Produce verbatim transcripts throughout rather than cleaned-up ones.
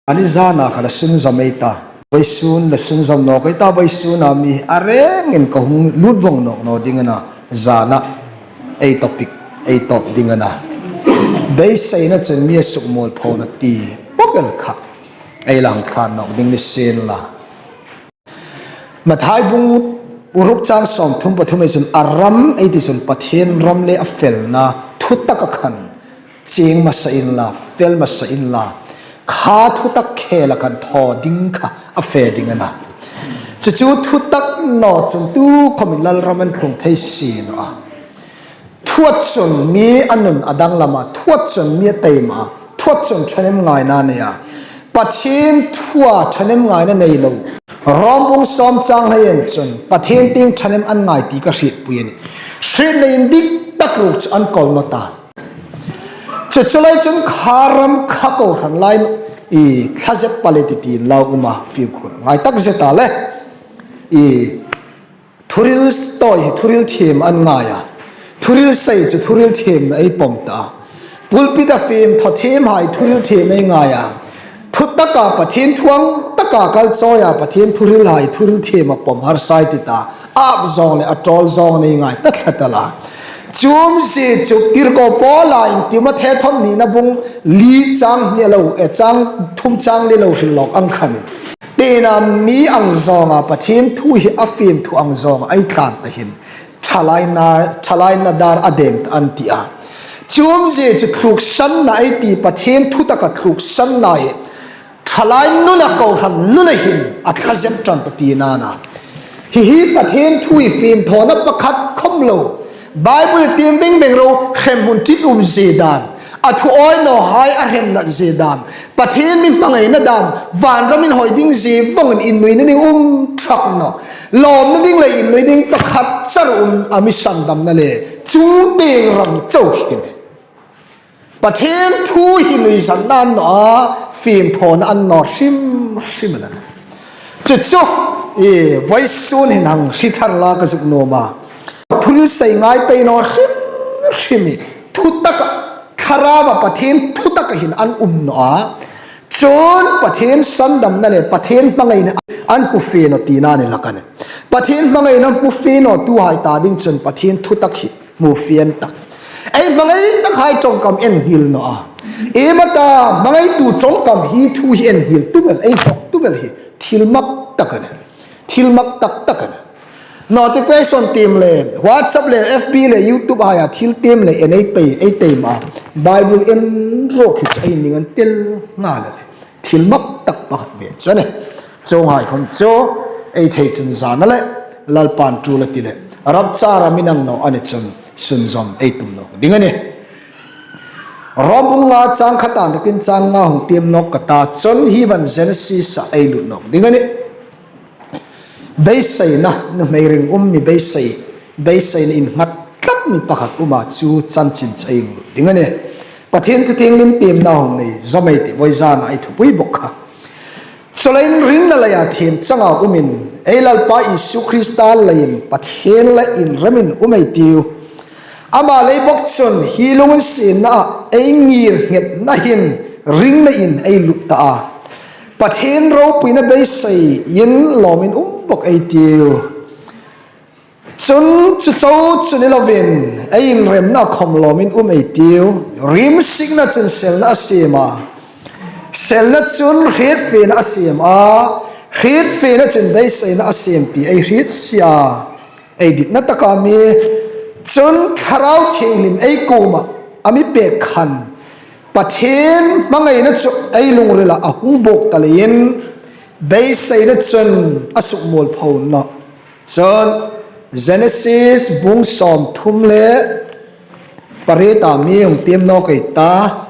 Ani zana kha la sunzawm ei ta. Vawisun la sunzawm nawk ei ta, vawisuna mi a rengin ka hung lut vawng nawk naw ding a na, zana ei topic, ei tawp ding a na. Beiseina chun mi a sukmualphona ti pawp el kha ei la hang thlan nawk ding ni sien la. Mathai bung ruk chang sawmthum pathum ei chun a ram ei ti chun Pathien ram le a felna thutaka khan chieng masa inla, fel masa inla, kha thutak khela kan thaw ding kha a fe ding a na. Chu chu thutak naw chun tu khawmin lalram an thlung thei si naw a. Thuat chun mi a nun a danglam a, thuat chun mi a taima, thuat chun thahnem ngaina nei a. Pathien thua thahnem ngaina nei lo. Rom bung sawm chang hni en chun Pathien tieng thahnem an ngai ti ka hrietpui a nih. Hrietna indik tak ruok chu an kawl naw ta. Chu chu lai chun kha ram kha kohran lai i thlazep pali ti ti lau uma fimkhur ngai tak zeta le i thuril tawi hi thuril thiem an ngai a. Thuril sei chu thuril thiemna ei pawm ta. Pulpit a fim thaw thiem hai thuril thiem ei ngai a. Thutaka Pathien thuang taka kal chawi a Pathien thuril hai thuril thiem a pawm harsai ti ta. Ap zawng le a tawl zawng nei ngai ta thla ta la. Chu umzie chu tirko Paula in Timothe thawm hnina bung li chang hni lo, e, chang thum chang li lo hril lawk ang khan. Tena mi ang zawnga Pathien thu hi a fim thu ang zawnga ei tlan ta hin thalaina, thalaina dar a deng ta an ti a. Chu umzie chu thluksanna ei ti Pathien thutaka thluksanna hi thalai nuna kohran nuna hin a thlazep ṭan ta tina na. Hi hi Pathien thu hi fim thawna pakhat khawm lo. Bible tieng ding ding ro hrem hmun tit um zie dan. A thu awi naw hai a hremna zie dan. Pathien mi hmangaina dan. Vanramin hawi ding zie vawngin innuina ding um thak naw. Lawmna ding le innui ding pakhat char um a mi sandamna le. Chu tieng ram chau hin. Pathien thu hi nuizatna an naw a, fim thawna an naw hrim hrim a na. Chu chu, i, vawisun hin hang hre thar la ka zuk nuom a. Thuril sei ngai pei naw hrim hrim i, thutaka, thlarauva Pathien thutaka hin an um naw a. Chun Pathien sandamna le Pathien hmangaina an hmu fie naw tina ni hlak a nih. Pathien hmangaina hmu fie naw tuhai ta ding chun Pathien thutak hi hmu fie an tak. Ei hmangai takhai ṭawngkam en nghil naw a. Ei mata hmangaitu ṭawngkam hi thu hi en nghil tum el, ei hawk tum el hi thil mak tak a nih. Thil mak tak tak a nih. Notification tiem le, WhatsApp le, F B le, YouTube haia thil tiem le en ei pei, ei taima. Bible en ruok hi chu ei ning an tel nghal a nih. Thil mak tak pakhat ve chu a nih. Chuonghai khawm chu ei thei chun zana le Lalpan tul a ti le rapture a mi nang naw a ni chun sunzawm ei tum nawk ding a nih. Rom bung nga chang khat a inthokin chang nga hung tiem nawk ka ta, chun hi van Genesis-a ei lut nawk ding a nih. Beiseina, nuhmei ring um mi beisei, beiseina innghat tlat mi pakhat um a, chu chanchin chu ei hung lut ding a nih. Pathien thu tieng lim tiemna hung nei zawm ei tih, vawi zana ei thupui bawk kha. Chuleiin ringna leia thiem changa umin, ei Lalpa Isu Krista leiin Pathien le inremin um ei tiu. Ama lei bawk chun hi lunginsietnaa ei ngirnghetna hin ringna in ei lut ta a. Pathien ropuina beiseiin lawmin um bawk ei tiu. Chun chu chau chu ni lovin ei inremna khawm lawmin um ei tiu. Rimsikna chun selna a siem a. Selna chun hrietfiena a siem a. Hrietfiena chun beiseina a siem ti ei hriet si a. Ei ditna taka mi chun Thlarau Thienghlim ei kuoma a mi pek khan Pathien hmangaina chu ei lungrila a hung bawk ta leiin beiseina chun a sukmualpho nawh. Chun Genesis bung sawmthum le pariet-a mi hung tiem nawk ei ta.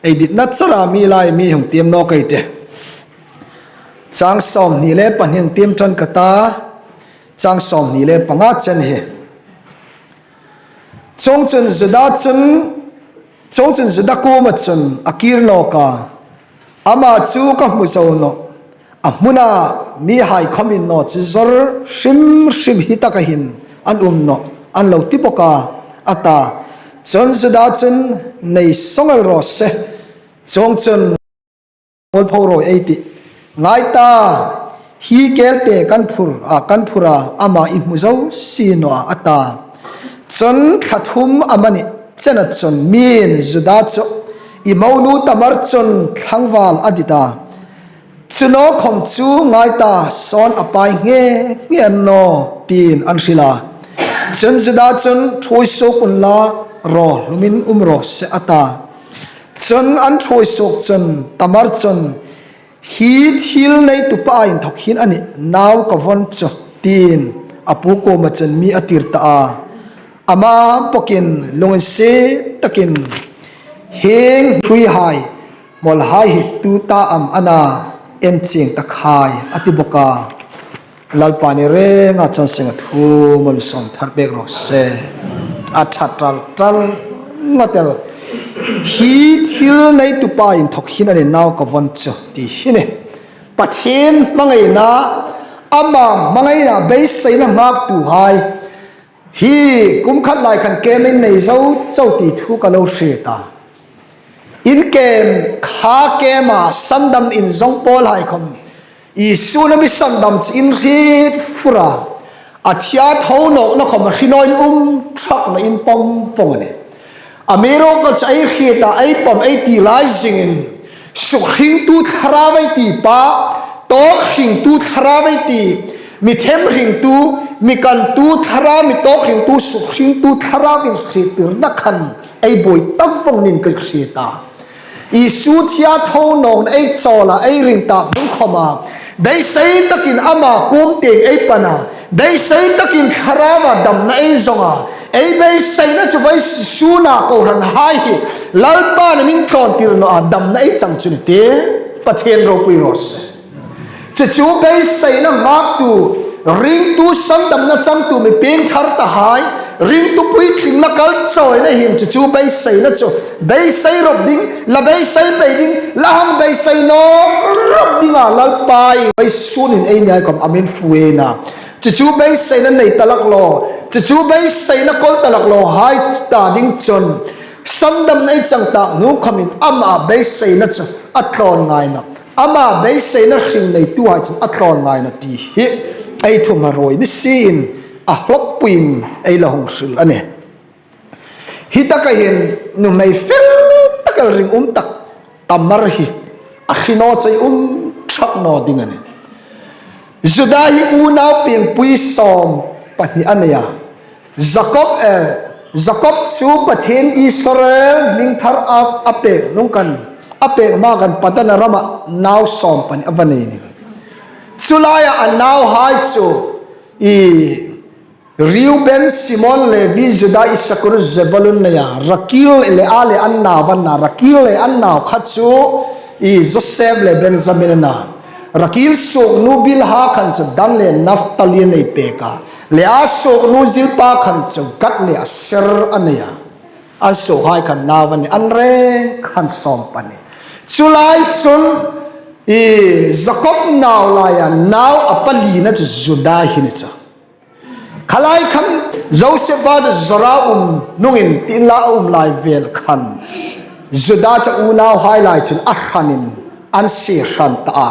Ei ditna chara mi lai mi hung tiem nawk ei tih. Chang sawmhni le pahni hung tiem ṭan ka ta. Chang sawmhni le panga chen hi. Chuongchun Juda chun, chuongchun Juda kuoma chun a kir nawk a. Ama chu ka hmu zo nawh. A hmuna mihai khawmin naw chu zawr hrim hrim hi taka hin an um nawh, an lo ti bawk a, a ta. Chun Juda chun nei sawng el raw se. Chuongchun Pawl pho rawi ei tih. Ngai ta, hi kelte kan phur a, kan phur a, ama i hmu zo si naw a, a ta. Chun thla thum amanih chena chun miin Juda chu, "I monu Tamar chun thlangval a dit a. Chu naw khawm chu ngai ta, sawn a pai nghe nghe a ni naw," tiin an hril a. Chun Juda chun, "Ṭhuoi suok unla, raw hlumin um raw se," a ta. Chun an ṭhuoi suok chun Tamar chun, "Hi thil neitu pa inthawk hin a nih, nau ka von chu," tiin a pu kuoma chun mi a tir ta a. Ama bawkin lunginsiet takin, "Hieng hruihai, hmawlhai hi tu ta am a na, en chieng ta khai," a ti bawk a. Lalpa ni renga chun seng a thu malsawm thar pek raw se. A ṭha tal tal ngawt el. "Hi thil neitu pa inthawk hin a nih, nau ka von chu," ti hi a nih. Pathien hmangaina, ama hmangaina beiseina nghaktuhai hi kum khat lai khan kemin nei zo chau ti thu ka lo hriet a. In kem, kha kema sandam inzawng pawlhai khawm, Isu naw mi sandam chu in hriet fur a. A thi a tho nawkna khawm a hre naw, in um ṭhak naw, in pawm vawng a nih. Amiruokchu ei hriet a, ei pawm ei ti lai zingin, sukhringtu thlarau ei ti pa, tawk hringtu thlarau ei ti, mi them hringtu, mi kantu thlarau, mi tawk hringtu, sukhringtu thlarau inhriettirna khan ei buoi ta vawng niin ka hriet a. Isu thi a tho nawkna ei chawl a, ei ring ta hnung khawma, beisei takin ama kuom tieng ei pan a, beisei takin thlarauva damna ei zawng a, ei beiseina chu vawisuna kohranhai hi Lalpan a mi tlawntir naw a, damna ei chang chu a nih, ti Pathien ropui raw se. Chu chu beiseina nghaktu, ringtu sandamna changtu mi piengthar tahai, ringtu puitling la kal chawina hin chu chu beiseina chu, beisei rawp ding, la beisei pei ding, la hang beisei nawk rawp dinga Lalpa in vawisunin ei nei khawm a mi fue a. Chu chu beiseina nei ta lak lo, chu chu beiseina kawl ta lak lohai ta ding chun, sandamna ei chang tak hnung khawmin ama beiseina chu a tlawn ngai nawh. Ama beiseina hring neituhai chun a tlawn ngai nawh ti hi ei thuomhnaw rawi ni sien a hlawpuiin ei la hung hril a nih. Hi taka hin nuhmei fel tak el ringum tak Tamar hi a hre naw chu ei um ṭhak naw ding a nih. Juda hi unau piengpui sawm pahni a nei a. Jakob, eh, Jakob chu Pathien Israel hmingthar a, a pek hnung khan, a pek hma khan Padan Arama nau sawm pahni a va nei a nih. Chu laia a nauhai chu i Reuben, Simon, Levi, Juda, Issakar, Zebulun nei a, Rakil le a le an nau a na, Rakil le an nau khat chu i Joseph le Benjamin a na. Rakil suoknu Bilha khan chu Dan le Naphtali a nei pek a. Lea suoknu Zilpa khan chu Gad le Aser a nei a. An suokhai khan nau a nih, an reng khan sawm pahni. Chu lai chun i Jakob nau laia nau a palina chu Juda hi a ni chu. Kha lai khan Joseph chu Zora um hnungin tin la a um lai vel khan Juda chu unauhai lai chun a hranin an sie hran ta a.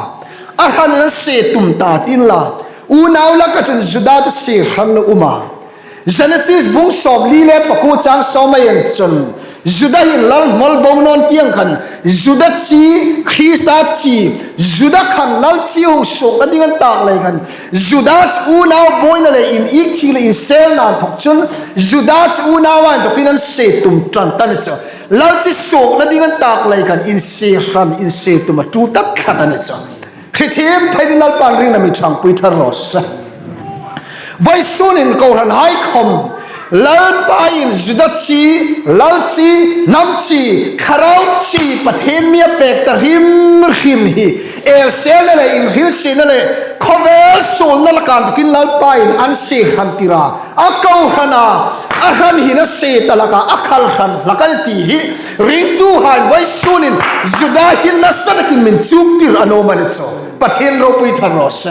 A hranin an sie tum ta tin la, unau laka chun Juda chu sie hran a um a. Genesis bung sawmli le pakuo chang sawm a en chun, Juda hin lal hmawl bo naw tieng khan, Juda chi, Krista chi, Juda khan lal chi hung suokna ding an tak lei khan, Juda unau buoina le inik chi le inselna inthawk chun, Juda unau inthawkin an sie tum ṭan ta a ni chu. Lal chi suokna ding an tak lei khan, insie hran, insie tum a ṭul ta tlat a ni chu. Hre thiem thei dingin Lalpan ringna mi ṭhangpui thar raw se. Vawisunin kohranhai khawm, Lalpa in Juda chi, lal chi, hnam chi, thlarau chi, Pathien mi a pek ta hrim hrim hi, elselna le inhrilsietna le khawvel suolna laka inthawkin Lalpa in an sie hran tir a. A kohran a, a hran hin a sie ta hlak a, a khal hran hlak a nih ti hi ringtuhai vawisunin Juda hin nasa takin min chuktir a nuom a ni chu. Pathien ropui thar raw se.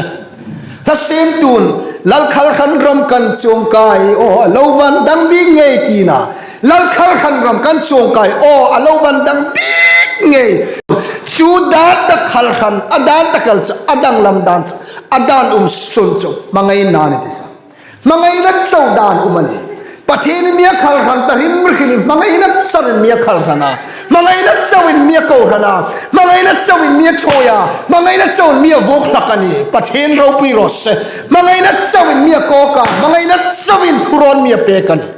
Hla siemtun, lal khal hran ram kan chuong kai, aw, a lo van dang bik ngei tina. Lal khal hran ram kan chuong kai, aw, a lo van dang bik ngei. Chu dan tak khalhran, a dan tak el chu, a danglam dan chu, a dan um sun chu hmangaina a nih ti sa. Hmangaina chau dan um a nih. Pathienin mi a khalhran ta hrim hrim, hmangaina chauin mi a khalhran a. Hmangaina chauin mi a kohran a. Hmangaina chauin mi a ṭhuoi a. Hmangaina chauin mi a vuok hlak a nih. Pathien ropui raw se. Hmangaina chauin mi a kawk a. Hmangaina chauin thurawn mi a pek a nih.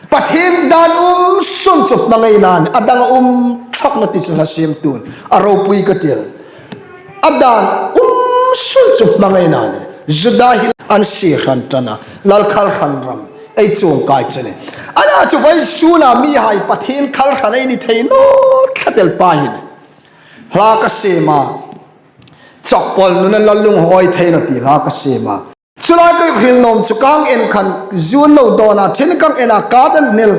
Pathien dan um sun chu hmangaina a nih, a dang a um ṭhak a nih ti chu hla siemtuin a ropui ka ti el. A dan um sun chu hmangaina a nih. Juda hi an sie hran ṭan a, lal khalhran ram ei chuong kai chu a nih. Ana chu vawisuna mihai Pathien khalhran ei ni thei naw tlat el pa hi a nih. Hla ka siem a, Chawkpawl nuna lal lung awi thei naw ti hla ka siem a. Chu lai ka hril nuom chu ka hang en khan, zun lo dawn a, ṭhen ka hang en a, ka dan nel.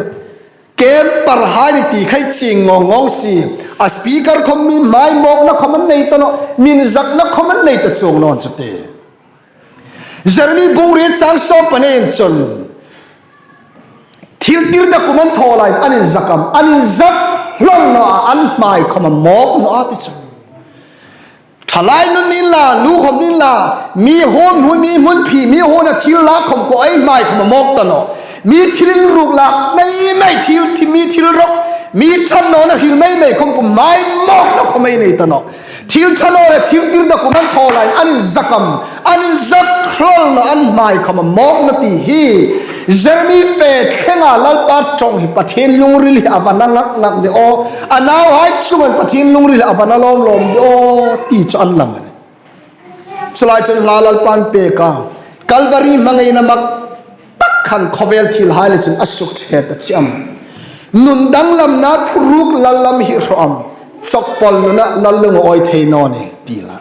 Camper hai ni ti khai chieng ngawng ngawng si. A speaker khawm mi hmai mawkna khawm an nei ta nawh, min zakna khawm an nei ta chuong naw chu ti. Jeremy bung riet chang sawm panin chun, thil tir tak um an thaw laiin an inzak am? An inzak hlawl naw a, an hmai khawm a mawk naw a ti chu. Ṭhalai nun ni inla, nu khawm ni inla, mi hmun, hmun, mi hmun phi, mi hmuna thil lak khawm kuo ei hmai khawm a mawk ta nawh. Mi thil inruk lak mei mei, thil, thi-, mi thil rawk, mi ṭhat nawna hril mei mei khawm kuo hmai mawkna khawm ei nei ta nawh. Thil ṭha naw le thil tir tak um an thaw laiin an inzak am? An inzak hlawl naw, an hmai khawm a mawk naw ti hi Jeremy fe thlenga Lalpa ṭawng hi Pathien lungril hi a va na ngak ngak de aw. A nauhai chunga Pathien lungril hi a va na lawm lawm de aw ti chu an lang a nih. Chu lai chun hla Lalpan pek a, Calvary hmangaina mak tak khan khawvel thilhai le chun a suk ṭhet a chi am? Nun danglamna thuruk lal lam hi hraw am? Chawkpawl nuna lal lung awi thei naw ni ti la.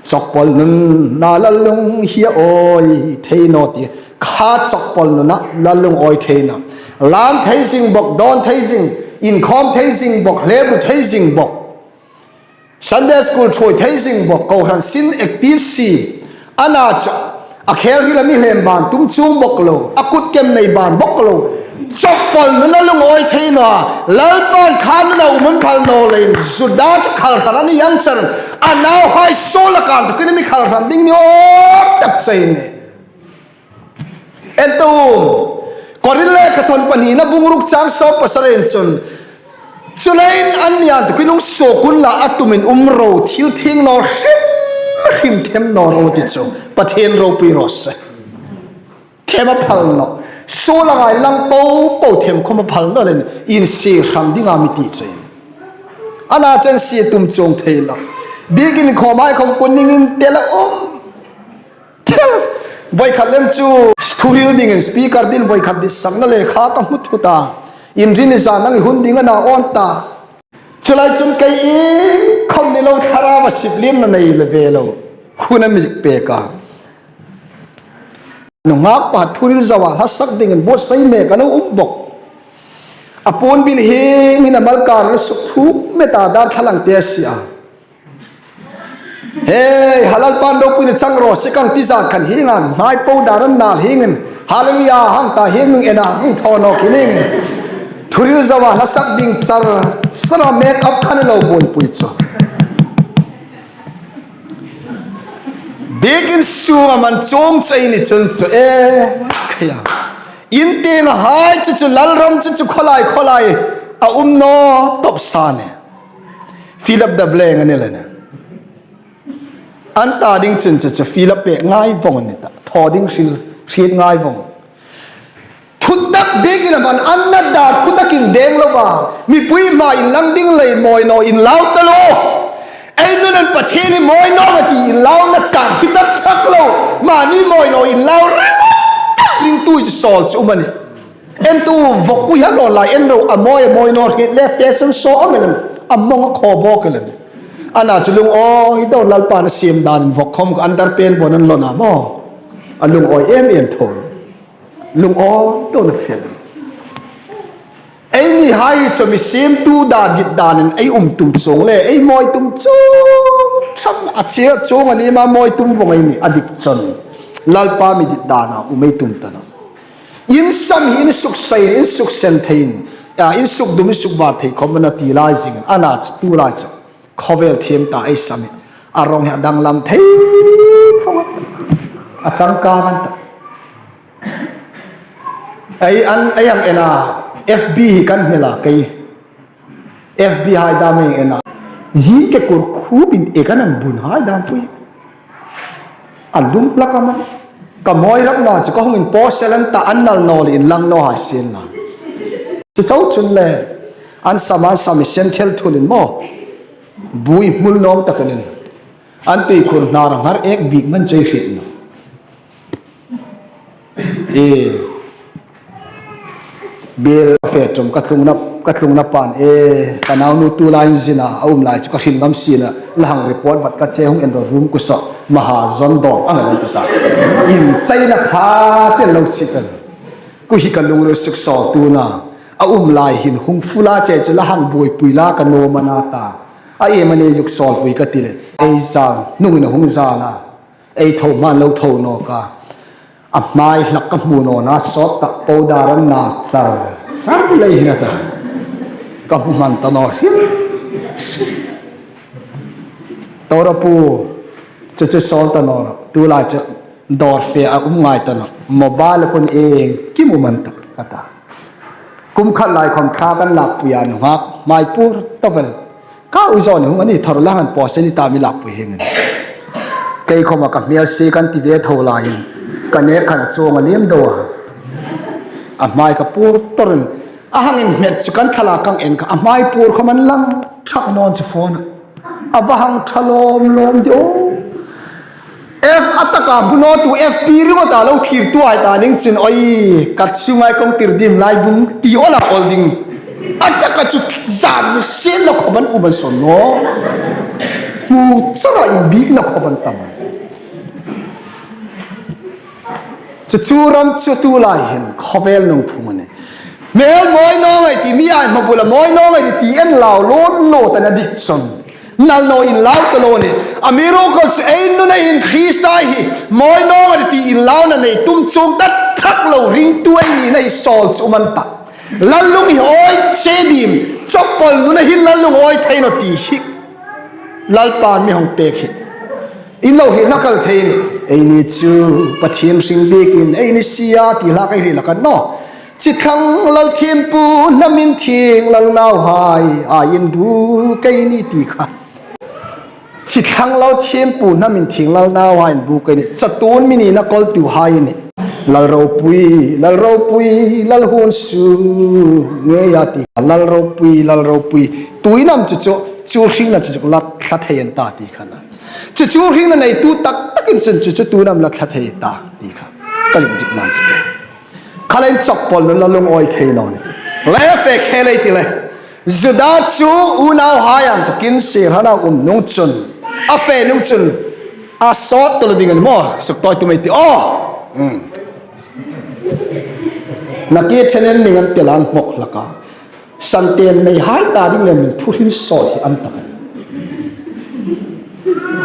Chawkpawl nuna lal lung hi awi thei naw ti. Kha chawkpawl nuna lal lung awi thei naw. Lam thei zing bawk, dawn thei zing, inkhawm thei zing bawk, hlep thei zing bawk. Sunday school ṭhuoi thei zing bawk, kohran sin active si. Ana chu, a khel hril a mi hlem ban tum chuong bawk lo, a kut kem nei ban bawk lo. Chawkpawl nuna lal lung awi thei naw a, Lalpan kha nuna um an phal naw leiin, Juda chu khalhran a ni ang char. A nauhai suol a kan tukin a mi khalhran ding ni awm tak chei a nih. En ta u, Korin lekhathawn pahnina bung ruk chang sawm pasalin chun, chuleiin anni an tukin hung suok unla, a tumin um ro, thil thieng naw hrim hrim them naw ro ti chu Pathien ropui raw se. Them a phal naw. Suol a ngai lang po po them khawm a phal naw leiin insie hran ding a mi ti chu. Ana chen sie tum chuong thei lo. Biekin khawm hai khawm kun ning in tel a um. Thil, voi khat lem chu, thuhril dingin speaker dingin voi khat ditsakna lekha ka hmu thut a. Inrinni zan ang i hun ding a na awn ta. Chu lai chun kei iengkhawm ni lo, Thlarau a sip liemna nei le ve lo. Khun a mi pek a. Nunghak pa thuhril zoa hla sak dingin buotsai mek a lo um bawk. A puon bil hieng hin a mal kar a suk thuk met a, darthlalang te a si a. Hei, ha Lalpan ropuina chang raw se kan ti zat khan hieng ang, hnai po dar an nal hieng in, Hallelujah hang ta hieng nung en a, hang thaw nawk hieng in. Thuhril zoa hla sak ding char, sara make up khan a lo buoipui chu. Biekin sunga man chuong chei ni chun chu e, kei a. In tienga hai chu chu lalram chu chu khawlai khawlai a um naw tawp sa a nih. Fill up the blank a ni le nih. An ta ding chun chu chu fill up pek ngai vong a ni ta. Thaw ding hril, hriet ngai vong. Thutak biekin a man an na dar thutakin deng lova, mipui hmaa inlang ding lei mawi naw inlau ta lo. Ei nun an Pathien hi mawi naw a ti inlauna chang hi tak tak lo. Mani mawi naw inlau ringtu chu sawl chu um a nih. En tu vawk kui ha lo lai en ro a mawi a mawi naw hriet le fashion show a mel a mawng a khaw bawk el a nih. Ana chu lungawi dawn Lalpan a siem danin vawk khawm ka underpant bon an lawn a maw. A lungawi em em tho. Lungawi dawn a fel. Eini hai chu mi siemtu da dit danin ei um tum chuong le, ei mawi tum chuong chang a chia chuong a ni ma mawi tum vong ei ni a dik chun. Lalpa mi dit dana um ei tum ta naw. In sam hi in suk sei, in suk sen thei in, a, in suk dum, in suk var thei khawm a na ti lai zingin, ana chu tu lai chu. Khawvel thiem ta ei sam hi. A rawng hi a danglam thei fo. A changkang an ta. Ei an, ei ang en a, F B hi kan hmel a kei. F B hai dam ei en a. Zi ke kur khubin e kan an bun hai dam pui. A lum hlak am a. Ka mawi hlak naw chu ka hung inpawsel an ta, an nal naw le inlang naw hai sien la. Chu chau chun le, an sam an sam i sen thel thun in maw. Bui hmul nawm tak an in. An tui khur hnar a nghar ek bik man chei hriet naw. E, biel fe tum ka tlungna, ka tlungna pan e, ka naunu tu lai inzin a, a um lai chu ka hrim ngam sien a, la hang report vat ka che hung en ro room ku sa, maha zon dong, ang ka ta. In China kha te lo si kan. Ku hi ka lungril suk so tu na, a um lai hin hung fula che chu la hang buoipui la ka nuom a na ta. A em a ni zuk sawl pui ka ti le, ei zan, nung in a hung zan a. Ei tho hman lo tho nawk a. A hmai hlak ka hmu naw na sawt tak powder an na char. Char lei hin a ta. Ka hmu hman ta naw hrim. Tora pu, chu chu sawl ta naw. Tu lai chu dawr fe a um ngai ta naw. Mobile kun eng kim um an ta ka ta. Kum khat lai khom thla kan lak pui a nunghak. Hmai pur ta vel. Ka u zawn hung a ni thar la han pawsel ni ta mi lak pui heng. Kei khoma ka hmel si kan ti ve tho lai. Ka nek khan a chuong a liem do a. A hmai ka pur torin. A hang inhmet chu kan thla la kang en kha. A hmai pur khom an lang thak nawn chu phone. A va hang tha lawm lawm di o. F a taka bu naw tu F P ringawt a lo thlir tu ai ta ning chin oi, ka chu ngai kong tir dim lai bung ti ola ol ding. A taka chu zan mi sin lo khom an um an son naw. Hmu chara inbik na khom an tam. Chu chu ram chu tu lai hin khawvel nung phung a ni. Hmel mawi naw ngai ti mi ai hma bula mawi naw ngai ti en lau lo lo ta na dik son. Nal naw inlau ta lo ni. Amiruokchu ei nuna hin Krista hi mawi naw ngai ti inlauna nei tum chuong tak tak lo ringtu ei nina hi sawl chu um an ta. Lal lung hi awi che dim, chawpol nuna hin lal lung awi thei naw ti hi. Lalpan mi hung pek hi. In lo hi na kal thei ni. Ei ni chu Pathien hring biekin ei ni sia ti hlak ei ri la kan naw. Chi thlang lal thiempu hnamin thienghlim lal nauhai a inbuk ei ni ti kha. Chi thlang lal thiempu hnamin thienghlim lal nauhai inbuk ei ni. Chatuon mi nina kawltuhai ni. Lal ropui, lal ropui, lal hun su nge ya ti. Lal ropui, lal ropui. Tuin am chu chu, chu hringna chu chu la thla thei an ta ti kha na. Chu chu hringna neitu tak takin chun chu chu tuin am la thla thei ta ti kha. Ka dik dik man chu. Khalai chawpol nun la lung awi thei naw ni. Le fe khe lei ti le. Juda chu unauhai an tukin sir hana um nung chun. A fe nung chun. A sawt tawp ding an maw. Suk tawi tu mai ti. Oh. Hmm. Na ki thenen ning an tel an hmok hlak a. Santen nei hai ta ding lem thu hrim sawt hi an tak a ni.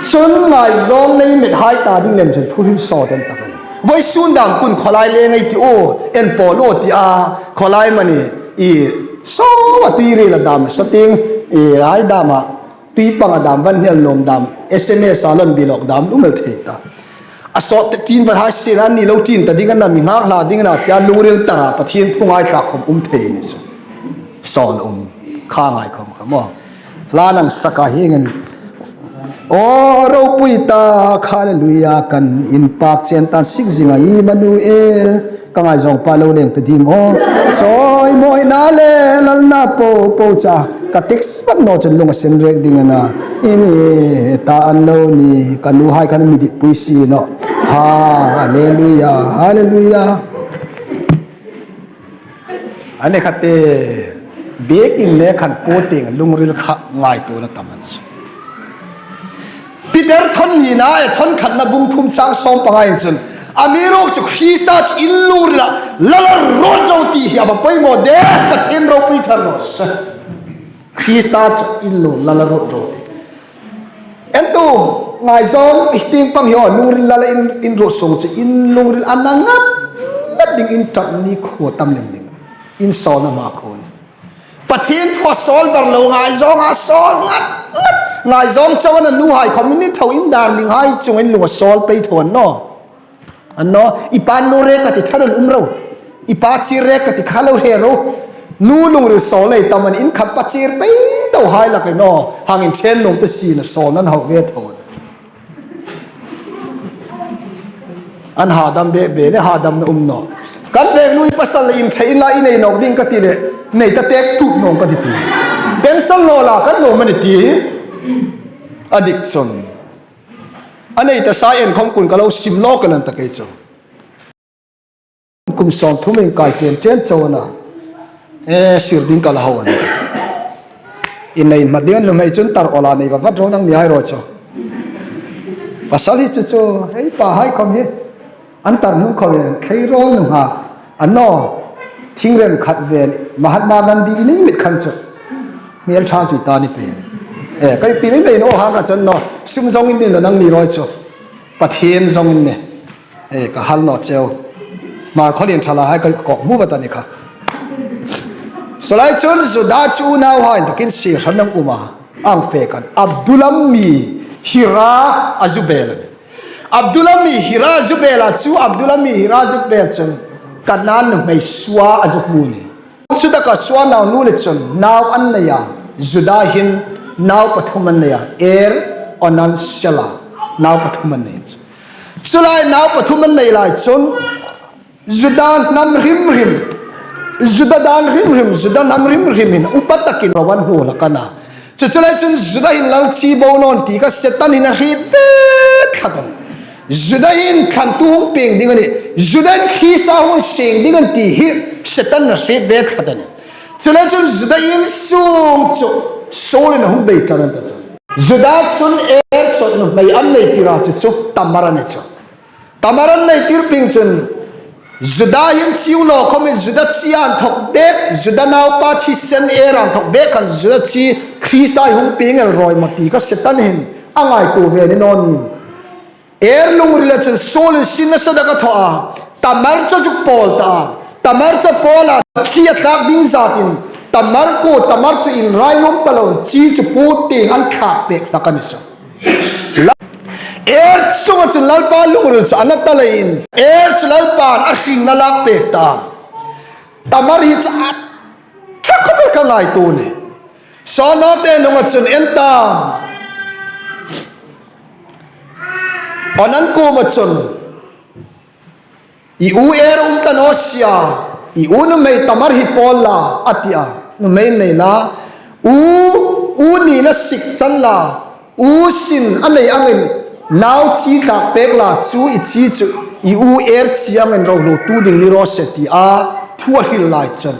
Chun ngaizawng nei met hai ta ding lem chun thu hrim sawt an tak a ni. Vawisun dam kun khawlai le ngai ti u, en pawl u ti a, khawlai mani, i, saw a tui ri la dam, sa ting, i, ai dam a, tui pang a dam, van hnel lawm dam, S M S a lan bi lawk dam, lum el thei ta. A sawt te tin va hai sien an ni lo tin ta ding an na mi ngak hla ding an na tia lungril tara Pathien thu ngaithlak khom um thei ni chu. Sawl um kha ngai khom kha maw. Hla nang saka hi ngin. O ropui ta hallelujah kan inpak chen tan sik zinga Immanuel. Ka ngaizawng pa lo leng ta dim aw. Chawi mawi na le lal na po po cha. Ka text pan naw chun lung a sen rek ding a na. I ni ta an lo ni. Ka nuhai khan mi dik pui si naw. Hallelujah. Hallelujah. A ni kha te. Biekin le khan po ting lungril kha ngaituona tam an si. Peter thawn hnina, e, thawn khatna bung thum chang sawm panga in chun, amiruokchu Krista chu in lungrila la la ruot ro ti hi a va poimaw de, Pathien ropui thar naw se. Krista chu in lungrila la la ruot ro ti. En tu, ngaizawng, i ting pang hi aw, lungril la la in, in ruot sung chu, in lungril a na ngat, ngat ding in ṭap ni khuo tam lem ding. In sawlna hma khuo ni. Pathien thu a sawl bar lo ngaizawng a sawl ngat ngat. Ngaizawng chauh a nuhai khawm ni tho in, darling hai chungah lung a sawl pei tho an naw. An naw, i pa nu rek ka ti ṭhat an um ro. I pa chir rek ka ti kha lo hre ro. Nu lungril sawl lei tam an in khat pa chir pei tho hai la kai naw. Hang inṭhen nuom ta si na sawl nan hau ve tho. An hadam be be le hadam na um naw. Kan bek nu i pasal le in ṭhe in la i nei nawk ding ka ti le, nei ta tek tup nawng ka ti ti. Pension lo la kan lo mani ti. A dik chun. A nei ta sa en khawm kun ka lo sim lo ka nan ta kei chu. Kum sawm thum in kai chen chen chau a na. E, sir ding ka la hau a na. I nei ma ding nuhmei chun tar ola nei va vat ro nang ni hai ro chu. Pasal hi chu chu, hei pa hai khawm hi. An tar nu khawm in, thei ro nu ha. An naw, thing rem khat ven, Mahatma Gandhi i nei mit khan chu. Miel ṭha chu i ta ni pe. E, kai ti ni nei naw hang ka chun naw. Sum zawng in ni lo nang ni ro chu. Pathien zawng in ni. E, ka hal naw cheu. Hmar khawlien ṭha la hai ka kawk hmu vat a ni kha. Saw lai chun Juda chu nauhai inthawkin sie hran an um a. Ang fe kan. Adullam mi Hira a zu bel a nih. Adullam mi Hira a zu bel a chu, Adullam mi Hira a zu bel chun Kanaan nuhmei Sua a zu hmu a nih. Chutaka Sua nau nu le chun nau an nei a, Juda hin nau pathum an nei a, Er, Onan, Sela, nau pathum an nei chu. Chu lai nau pathum an nei lai chun Juda hnam hrim hrim, Juda dan hrim hrim, Juda hnam hrim hrim hin upa takin ro an hnu hlak a na. Chu chu lai chun Juda hin lal chie bo naw ti kha Setan hin a hriet ve tlat a nih. Juda hin thlantu hung pieng ding a nih. Juda hin Krista hung seng ding a nih ti hi Setan a hriet ve tlat a nih. Chu lai chun Juda insung chu Saul in a hung bei ṭan a ni ta chu. Juda chun Er chawt nuhmei an nei tir a chu chu Tamar a ni chu. Tamar an nei tir pieng chun Juda hin chie naw khawmin Juda chi a inthawk bek, Juda naupa thisen Er a inthawk bek khan Juda chi Krista hung pieng el rawi maw ti kha Setan hin a ngaituo ve ni naw ni. Er lungrila chun Saul in sin nasa tak a thaw a, Tamar chu a zuk pawl ta a, Tamar chu a pawl a, chi a tlak ding zatin, Tamar kuo, Tamar chu inrai nuom ta loin chi chu puo tieng an thlak pek hlak a ni chu. Er chunga chun Lalpa lungril chu a na ta leiin, Er chu Lalpan a hringna lak pek ta. Tamar hi chu a ṭha khawp el ka ngaituo a nih. Saw naute hnunga chun en ta. Onan kuoma chun, i u Er um ta naw si a, i u nuhmei Tamar hi pawl la, a ti a. Nuhmei nei la, u, u nina sik chan la, u sin a nei angin, nau chi tlak pek la chu i chi chu, i u Er chi angin ro hluo tu ding ni raw se ti a, thu a hril lai chun.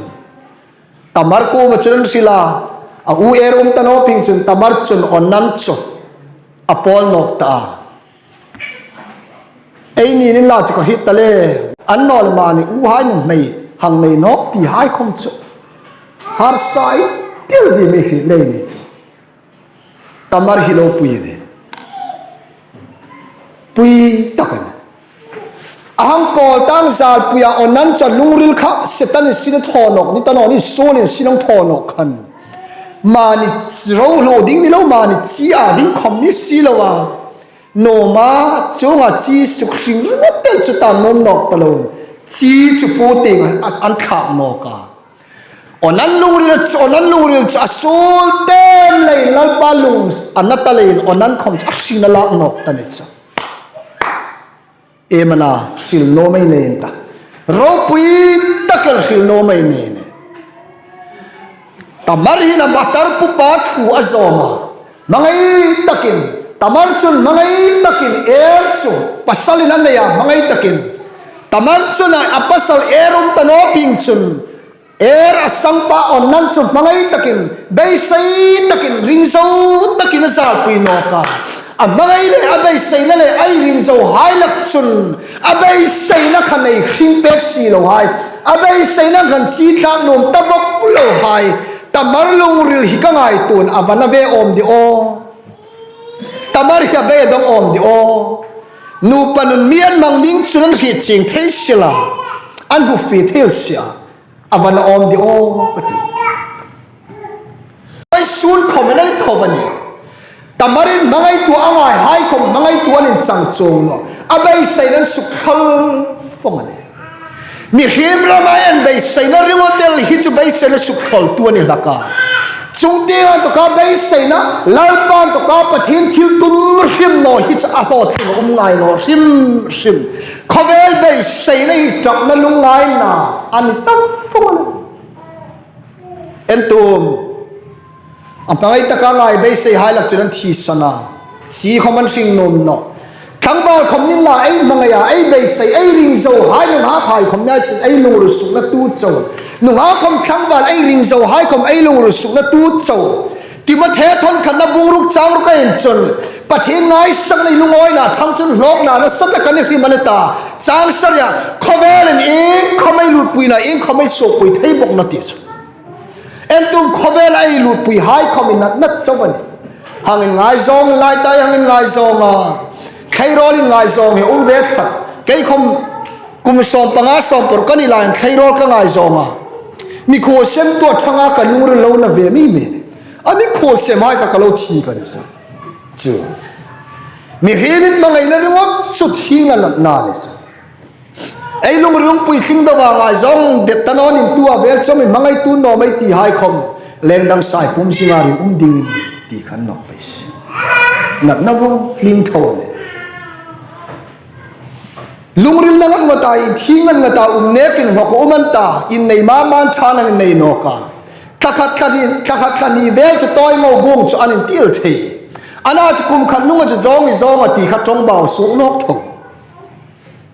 Tamar kuoma chun an hril a, a u Er um ta naw pieng chun Tamar chun Onan chu a pawl nawk ta a. Eini ni la chu ka hriet ta le, annawleh mani uhai nuhmei hang nei nawk ti hai khawm chu harsa i ti el ding mi hriet lei ni chu. Tamar hi lo pui a nih. Pui tak a nih. A hang pawl tang zalpui a Onan chu a lungril kha Setan in sin a thaw nawk ni ta naw ni, Saul in sin a thaw nawk khan. Mani ro hluo ding ni lo, mani chi a ding khawm ni si lo a. Nuoma chunga chi suk hring ringawt el chu ta nuom nawk ta lo. Chi chu puo tieng an, an thlak nawk a. Onan lungril chu, Onan lungril chu a suol tem leiin Lalpa lung a na ta leiin Onan khawm chu a hringna lak nawk ta ni chu. Em a na, hril naw mei nei ta. Ropui tak el hril naw mei nei nih. Tamar hin a matar pupa thu a zawm a. Hmangai takin, Tamar chun hmangai takin Er chu pasal in a nei a, hmangai takin. Tamar chun a, a pasal Er um ta naw pieng chun Er a sangpa Onan chu hmangai takin, beisei takin, ring zo takin a zalpui nawk a. A hmangai le a beiseina le a ring zo hai lak chun a beiseina khan ei hring pek si lo hai. A beiseina khan chi tlak nuom ta bawk lo hai. Tamar lungril hi ka ngaituo a, a va na ve awm di aw. Tamar hi a beidong awm di aw. Nupa nun mi an hmang ding chun an hriet chieng thei si la. An hmu fie thei si a. A va na awm di aw ka ti. Vawisun khawm a ni tho a nih. Tamarin hmangaituo a ngai hai khom hmangaituo an inchang chuong naw. A beiseina an sukkhal vong a nih. Mihriem rama ei beiseina ringawt el hi chu beiseina sukkhaltu a ni hlak a. Chungtieng an tawka beiseina, Lalpa an tawka Pathien thiltum hrim naw hi chu a hlawtling a um ngai naw hrim hrim. Khawvel beiseina hi ṭapna lungngaina a ni ta vong a nih. En tum. A hmangai taka ngai beiseihai lak chun an thisan a. Chi khom an hring nuom naw. Tlangval khom ni la ei hmangai a, ei beisei, ei ring zo hai nunghak hai khom ni sin ei lungril suknatu chau. Nunghak khom tlangval ei ring zo hai khom ei lungril suknatu chau. Timothe thawn khatna bung ruk chang ruk a en chun Pathien ngaisakna i lungawina ṭhang chun hlawkna nasa tak a ni hrim a ni ta. Chang saria, khawvelin iengkhom ei lutpuina, iengkhom ei suokpui thei bawk nawh ti chu. En tum, khawvela ei lutpuihai khom i natna chau a nih. Hang inngaizawng lai ta, hang inngaizawng a. Tleirawl inngaizawng hi um ve tlat. Kei khom kum sawmpanga sawmparuk ka ni laiin tleirawl ka ngaizawng a. Mikhuolsemtu a ṭhanga ka lungril lo na ve mei mei a nih. A mikhuolsemhai kha ka lo thi ka ni sa. Chu. Mihriemin hmangaina ringawt chu thiengna natna a ni chu. Ei lungril puitling deuva ngaizawng det ta naw ning, tu a vel chauh mi hmangaitu naw mei ti hai khom lengdang sa ei pum zinga ring um ding ti khan naw pei si. Natna vong hling tho le. Lungril na ngat ngawta, inthieng ngat ngawta um nekin hmawk a um an ta, innei ma ma ṭha nang innei nawk a. Thla khat thla hni, thla khat thla hni vel chu tawi ngo buong chu an intil thei. Ana chu kum khat nunga chu zawng i zawng a ti kha ṭawngbau suok nawk tho.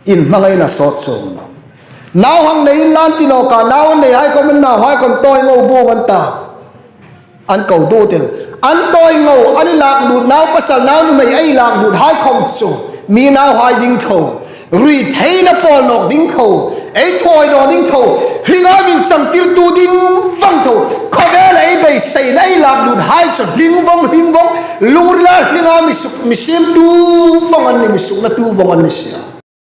In hmangaina sawt chuong naw. Nau hang nei inla an ti nawk a, nau an neihai khom an nauhai khom tawi ngo buong an ta. An ko duot el. An tawi ngo, an lak lut, nau pasal nau nuhmei ei lak luthai khom chu mi nauhai ding tho. Rui theina pawl nawk ding tho. Ei thawi naw ding tho. Hlinga min changtirtu ding vong tho. Khawvela ei beiseina ei lak luthai chu hling vong, hling vong. Lungrila hlinga mi suk, mi siemtu vong an ni, mi suknatu vong an ni si a.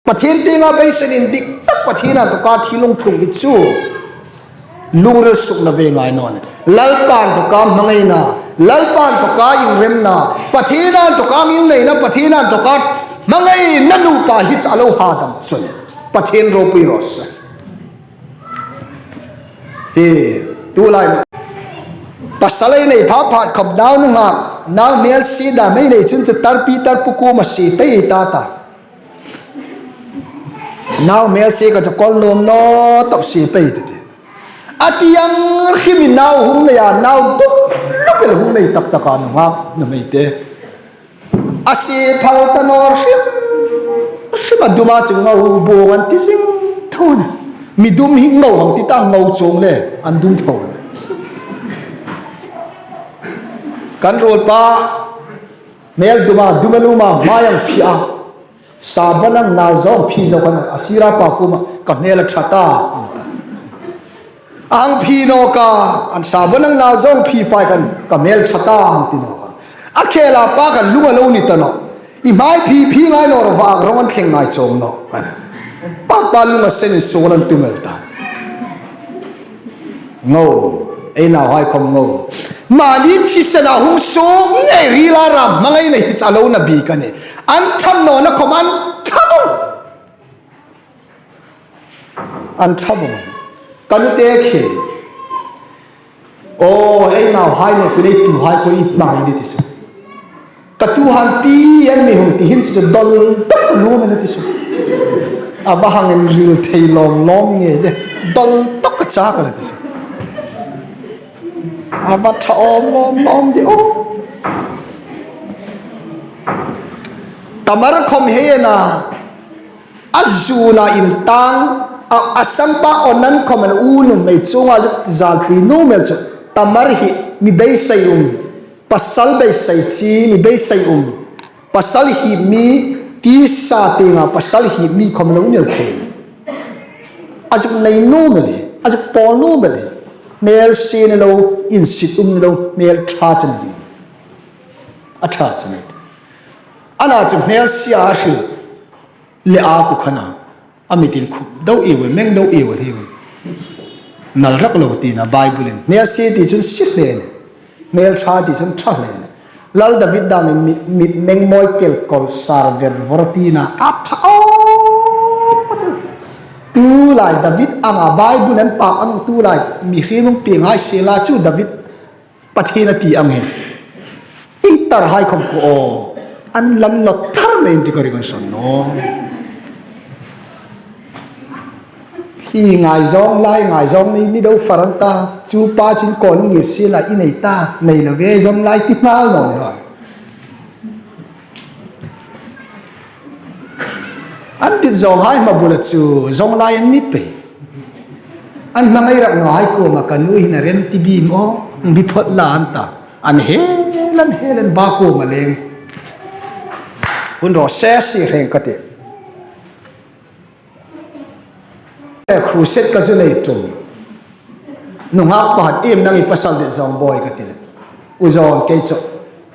Pathien tienga beiseina indik tak Pathien an tawka thi lungtlung hi chu lungril sukna ve ngai naw nih. Lalpa an tawka hmangaina, Lalpa an tawka inremna, Pathien an tawka mi neina, Pathien an tawka hmangaina nupa hi chu a lo hadam chun Pathien ropui raw se. Hi, tulai pasal ei nei pha phat khop dau nunga, nau hmel sie dam ei nei chun chu tarpi tarpu kuoma sie pei ta ta. Nau hmel sie ka chu kol nuom naw tawp sie pei ti ti. A ti ang hrim i nau hung nei a, nau duk luk el hung nei tak tak a nunghak nuhmei te. A sie phal ta naw hrim hrim a dum a chu ngo buong an ti zing tho a nih. Mi dum hi ngo hang ti ta, ngo chuong le an dum tho a nih. Kan ruolpa hmel dum a, dum a lum a, hmai ang phi a. Sabon ang nal zawng phi zo khan a sira pa kuoma ka hmel a ṭha ta. Ang phi nawk a, an sabon ang nal zawng phi fai khan ka hmel ṭha ta ang ti nawk a. A khela pa khan lung a lo ni ta nawh. I hmai phi phi ngai naw ro, vak rawng an thleng ngai chuong nawh. Pa pa lung a sen in suol an tum el ta. Ngo, ei nauhai khom ngo. Mani thisena hung suok ngei rila ram hmangaina hi chu a lo na bik a nih. An ṭhang nawna khom an ṭha vong. An ṭha vong. Ka nu te khi. Aw, ei nauhai ne, ku nei tuhai ko i hmangai ni ti chu. Ka tuhan pi an mi hung ti hin chu dol tak lum an ti chu. A va hang en ril thei lawm lawm nge de. Dol tak ka chak an ti chu. A va ṭha awm lawm lawm de aw. Tamar khom hi a na. A zuna intang, a, a sangpa Onan khom an u nuhmei chunga zalpui nuom el chu. Tamar hi mi beisei um, pasal beisei chi, mi beisei um. Pasal hi mi tisa tienga pasal hi mi khom lo ni el thei. A zuk nei nuom el hi, a zuk pawl nuom el hi. Hmel sie ni lo, insit um ni lo, hmel ṭha chu ni. A ṭha chu ni. A na chu hmel sie a hril. Le a ku khana, a mitin khup deu iu, meng deu iu hi. Nal rak lo tina Bible in. Hmel sie ti chun sie hle a nih. Hmel ṭha ti chun ṭha hle a nih. Lal David dangin mit, mit meng mawi kel kol sar ver vor tina a ṭha aw. Tulai David anga Bible an pâk ang tulai mihriem hung pieng hai sela chu David Pathien a ti ang hi. Intar hai khom ko aw. An lan lo thar nei ti ka ring an son naw. Hi ngai zawng lai, ngai zawng ni, ni do faran ta. Chu pa chin ko ni si la i nei ta. Nei lo ve zawng lai ti ngal naw ni hai. An dit zawng hai hma bula chu zawng lai an ni pei. An hmangai rak naw hai kuoma ka nu hin a rem ti bim aw, bi phot la an ta. An hel, an hel, an ba kuoma leng. Hun ro se si reng ka ti. Crusade ka zu nei tum. Nunghak pakhat, "Iem nang i pasal dit zawng bawi?" ka ti le. "U zawng kei chu.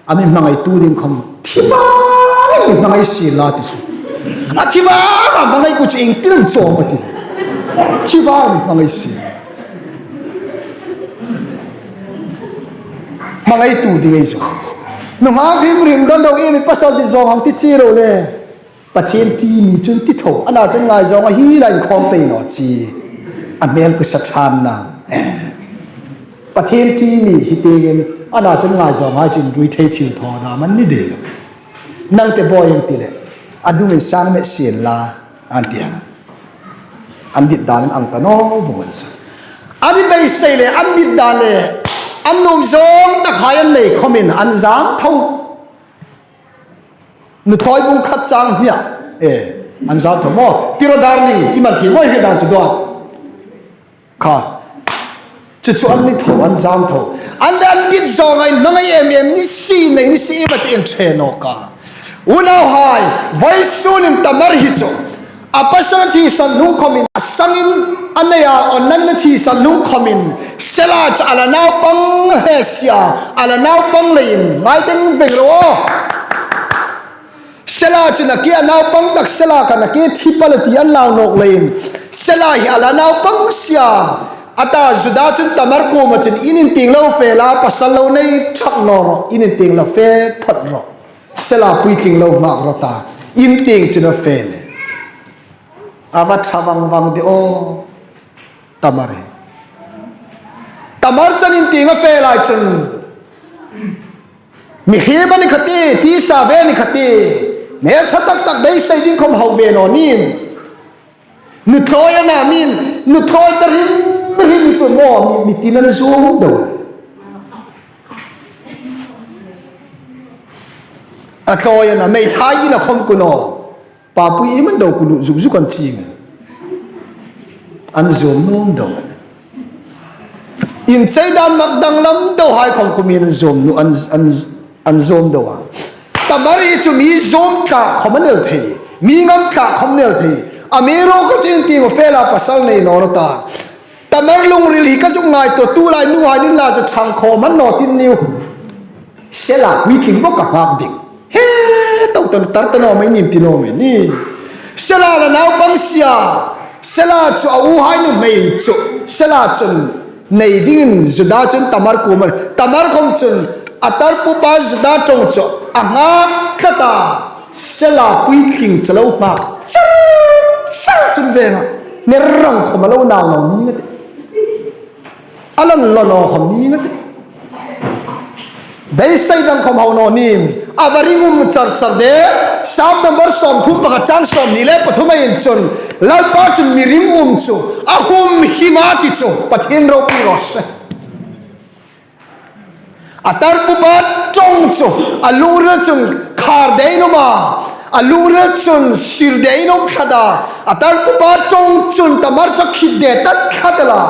A mi hmangai tu ding khom. Thi vang mi hmangai si la," ti chu. "A thi vang a hmangai ku chu ieng tin am chaw?" ka ti. "Thi vang mi hmangai si. Hmangai tu ding ei chu. Nunghak hrim hrim don ro, iem i pasal dit zawng hang ti chi ro le." Pathien ṭi mi chun ti tho, ana chun ngai zawng a hi lai khom pei naw chi. A hmel ku sa ṭhan na. Pathien ṭi mi hi tiin, ana chun ngai zawng hai chin rui thei thil thaw na man ni de. Nang te bawi ang ti le. A dung in sang met sien la, an ti a. An dit dan ang ta naw vawng an sa. An dit beisei le, an dit dan le. An nuom zawng tak hai an nei khomin, an zam tho. Nu thawi bung khat chang hnia. E, an zam tho maw. Tiro darling, i man thi maw hi dan chu dawn. Kha. Chu chu an ni tho, an zam tho. An le an dit zawng a inhmangai em em ni si, nei ni si, i va ti in ṭhe naw ka. Unauhai, vawisun in Tamar hi chu. A pasal thisan hnung khomin, a sangin a nei a, aw nangin a thisan hnung khomin, Sela chu a la naupang hle sia, a la naupang leiin, ngai veng veng ro. Sela chu nakie a naupang tak Sela kha nakie thi pal a ti an lau nawk leiin, Sela hi a la naupang sia. A ta Juda chun Tamar kuoma chun in intieng lo fe la, pasal lo nei ṭhak naw rawh, in intieng lo fe phawt rawh. Sela puitling lo nghak rawh ta, intieng chun a fe le. A va ṭha vang vang de aw, Tamar hi. Tamar chun intieng a fe lai chun, mihriem a ni kha ti, tisa ve ni kha ti, hmel ṭha tak tak beisei ding khom hau ve naw nih. Nu thawi a na min, nu thawi ta hrim hrim chu maw, mi, mi tin an zuom do. A thawi a na, meithai in a khom ku naw. Papui i man do ku lu zuk zuk an ching. An zuom nuom do. Inchei dan mak danglam do hai khom kumin an zuom nu, an, an, an zuom do a. Tamar hi chu mi zuom tlak khom a ni el thei. Mi ngam tlak khom a ni el thei. Amiruokchu intieng fe la pasal nei naw rawh ta. Tamar lungril hi ka zuk ngaituo, tulai nuhai nin la chu ṭhang khom an naw ti ni u. Sela puitling bok a nghak ding. He, tau tan tar ta naw mai nim ti naw mai ni. Sela la naupang sia. Sela chu a uhai nuhmei chu. Sela chun nei dingin Juda chun Tamar kuoma. Tamar khom chun a tarpupa Juda ṭawng chu a nghak tlat a. Sela puitling chu lo nghak. Char, char chun ve nga. Ner rang khom a lo nau nau ni nga te. A lan lo lo khom ni nga te. Beisei dang khom hau naw nih. A va ringum char char de. Sam number sawmthum pakhat chang sawmhni le pathum a in chun, Lalpa chun mi ringum chu a humhim a ti chu Pathien ropui raw se. A tarpupa ṭawng chu a lungril chun khar deiin um a, a lungril chun sir deiin um tlat a, a tarpupa ṭawng chun Tamar chu khit de ta tlat el a.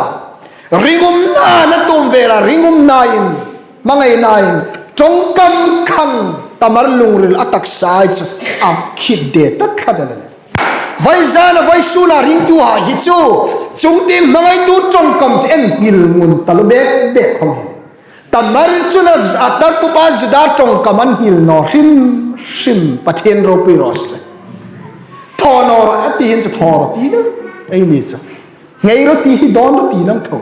Ringumna a tuom ve a, ringumnain, hmangainain, ṭawngkam khan Tamar lungril a taksa chu a khit de ta tlat el a. Vawi zana vawisuna ringtuhai hi chu, chungtieng hmangaitu ṭawngkam chu an hnil ngun ta lo bek bek khom hi. Tamar chun a tarpupa Juda ṭawngkam an hnil naw hrim hrim, Pathien ropui raw se. Thaw naw rawh a ti hin chu thaw rawh ti naw, ei ni chu. Ngei rawh ti hi dawn rawh ti nang tho.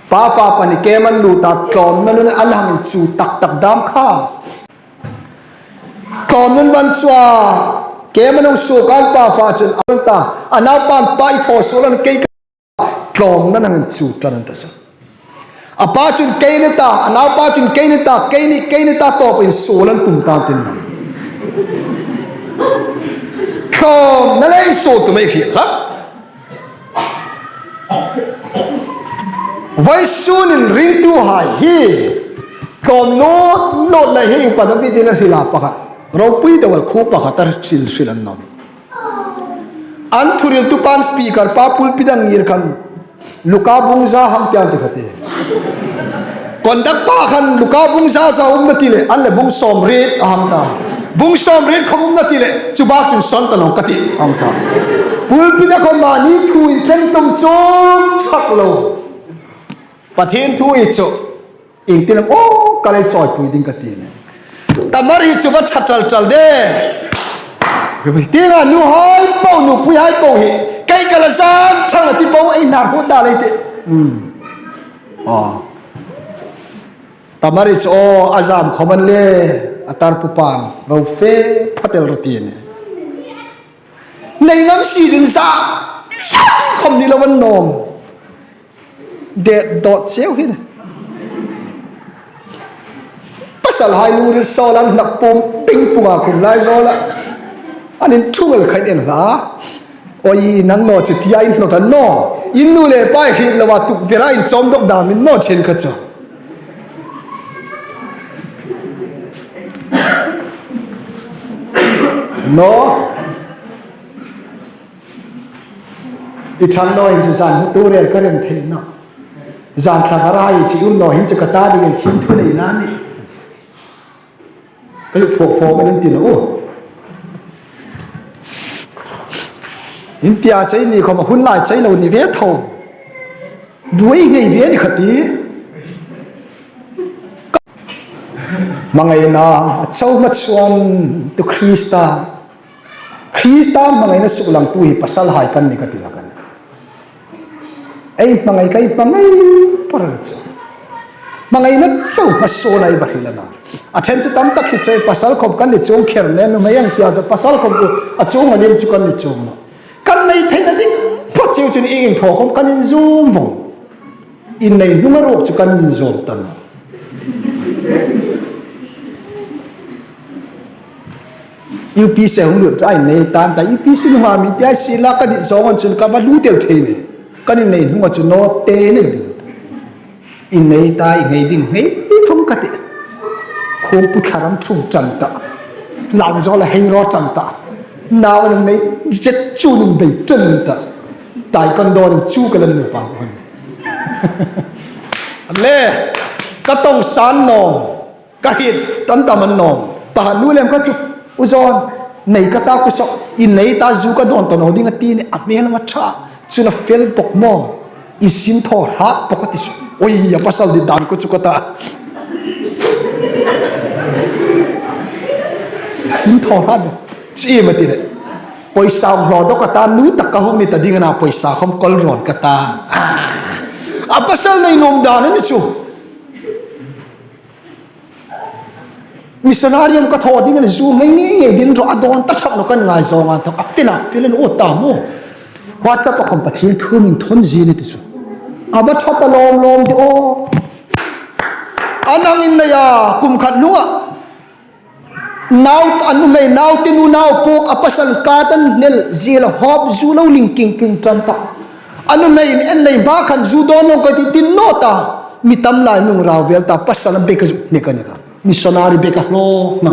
Pa fa pahni keima an lut a, tlawmna nun an hang inchuh tak tak dam kha. Tlawmna nun an chuh a, keima an hung suok a, pa fa chun a ta, a naupa, Pa, i thaw suol la, kei ka, tlawmna nun an inchuh ṭan an ta sa. A pa chun kei ni ta, a naupa chun kei ni ta, kei ni, kei ni ta, tawp insuol an tum ta an ti. Tlawmna le insuol tum ei hriet hlak. Vawisun hin ringtuhai hi tlawm lawt lawt lei hi, Pa David-in a hril a, pakhat, ropui deu el khu pakhat a hril hril an nawm. An thuhriltu pan speaker pa pulpit-a ngir khan Luka bung za hang ti an ti kha ti. Conductor pa khan Luka bung za za um naw ti le, an le bung sawmriet a hang ta. Bung sawmriet khawm um naw ti le, chu bak chun sawn ta naw ka ti hang ta. Pulpit-a khawm mani thu intleng tum chuong chak lo. Pathien thu hi chu ieng tin am, aw, ka lei chawipui ding ka ti a nih. Tamar hi chu va ṭha ṭal ṭal de. Tienga nuhai po, nupuihai po hi, kei ka la zam ṭhang a ti po, ei nar hu ta lei ti. Hmm. Aw. Tamar hi chu, aw, a zam khawm a ni le, a tarpu pan ro fe phatel ro ti a nih. Nei ngam si ding zam, zam khawm ni lo an nawm. Det dawt cheu hin. Pasalhai lungril sawl an hnak pum ping punga khum lai zawl a. An inthung el kha in en hla. Oi, nang naw chu tia in hnawt a naw. In nu le pa hi lo a, tukvera inchawm dawk dam in naw chen kha chu. Naw. I ṭhang naw hin chu zan hmu tu rel ka rem thei naw. Zan thla ka rai chi um naw hin chu ka ta dingin thim thu nei na ni. Ka lu phuok fawm in ti naw u. In tia chei ni khawm a hun lai chei lo ni ve tho. Buoi ngei ve ni kha ti. Hmangaina a chau hma chuan tu Krista Krista hmangaina suklangtu hi pasalhai kan ni ka ti hlak a nih. Ei hmangai, ka hmangai par chu. Hmangaina chau hma sawn ei va hril a na. A ṭhen chu tam tak hi chu pasal khawm kan ni chuong kher nen nuhmei ang tia chu pasal khawm chu a chuong a lim chu kan ni chuong naw. Kan nei theina ding phawt cheu chun ieng thaw khawm kan inzum vawng. Innei hnunga ruok chu kan inzawm ta naw. U P C hung lut a innei tan ta, U P C hnunga min tia si la ka dit zawng an chun ka va lu tel thei ni. Kan innei hnunga chu naw te ni. Innei ta, i ngei ding ngei thung ka ti. Khawm pu thlaram thung ṭan ta. Lang zawl a hei ro ṭan ta. Nau an nei zet chu nun bei ṭan ta. Taekwondo chu ka la nu pa hon. Le, ka tawng san naw. Ka hriet tan tam an nawm. Pahan nu lem kha chu, U Zawn, nei ka ta ku sawk, innei ta zu ka dawn ta naw ding a ti ni, a hmel ma ṭha. Chun a fel bawk maw? I sin thaw hrat bawk a ti chu. Oi, a pasal dit dan ku chu ka ta. I sin thaw hrat bawk. Chu iem a ti le. Pawisa hung hlaw dawk ka ta, nu tak ka hung ni ta ding a na, pawisa khawm kawl rawn ka ta. Ah. A pasal nei nuom dan a ni chu. Missionary am ka thaw ding a ni, zu ngei ngei ngei ding ro a dawn ta ṭhak lo kan ngai zawng an thawk a fel a fel an u ta mu. WhatsApp a khawm Pathien thu min thawn zie ni ti chu. A va ṭha ta lawm lawm ti aw. An ang in nei a kum khat hnunga. Nau an nuhmei nau te nu nau pawk a pasal ka tan nel zie la hawp zu lo ling king king ṭan ta. A nuhmei in en nei hma khan zu dawn lo ka ti tin naw ta. Mi tam lai mi hung rau vel ta, pasal a bek a zu ni ka ni ka. Missionary bek a hlawk na.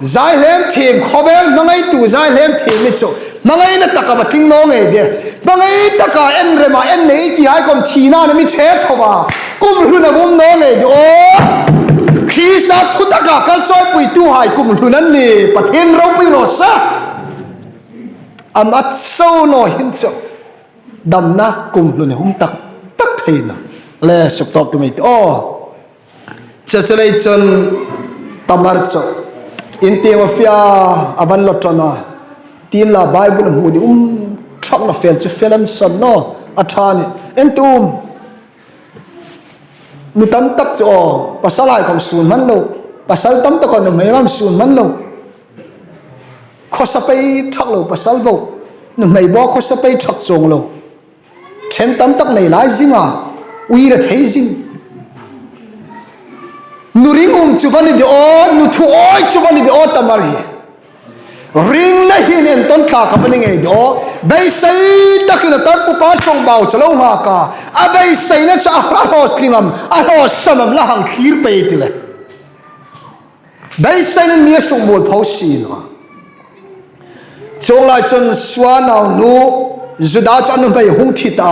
Zaihlem thiem khawvel hmangaitu zaihlem thiem mi chu. Hmangaina taka va tling naw ngei de. Hmangai taka en rema en nei ti hai khawm thina na mi che tho a. Kum hlun a vum naw ngei de. Aw. Krista thu taka kal chawipuitu hai kum hlun an ni. Pathien ropui raw se. Am at so naw hin chu. Damna kum hlun hum tak tak thei naw. Le suk tawp tu mei ti. Aw. Chu chu lei chun Tamar chu in tieng a fia a van lo ṭan a. Inla Bible hmu ding um ṭhak naw, fel chu fel an san naw, a ṭha ni. En tum. Mi tam tak chu aw, pasalhai khawm sun hman lo. Pasal tam tak khawm nuhmei khawm sun hman lo. Khawsa pei ṭhak lo pasal bo. Nuhmei bo khawsa pei ṭhak chuong lo. Ṭhen tam tak nei lai zing a, ui ra thei zing. Nu ringum chu va ni de aw, nu thuawi chu va ni de aw, Tamar hi. Ringna hin entawn tla ka va ni ngei de aw. Beisei takin a tarpupa chawngbau chu lo nghak a. A beiseina chu a hraw tling am, a hraw sam am la hang thlir pei ti le. Beiseiin mi a sukmual pho si naw. Chuong lai chun Sua naunu Juda chu a nuhmei hung thi ta.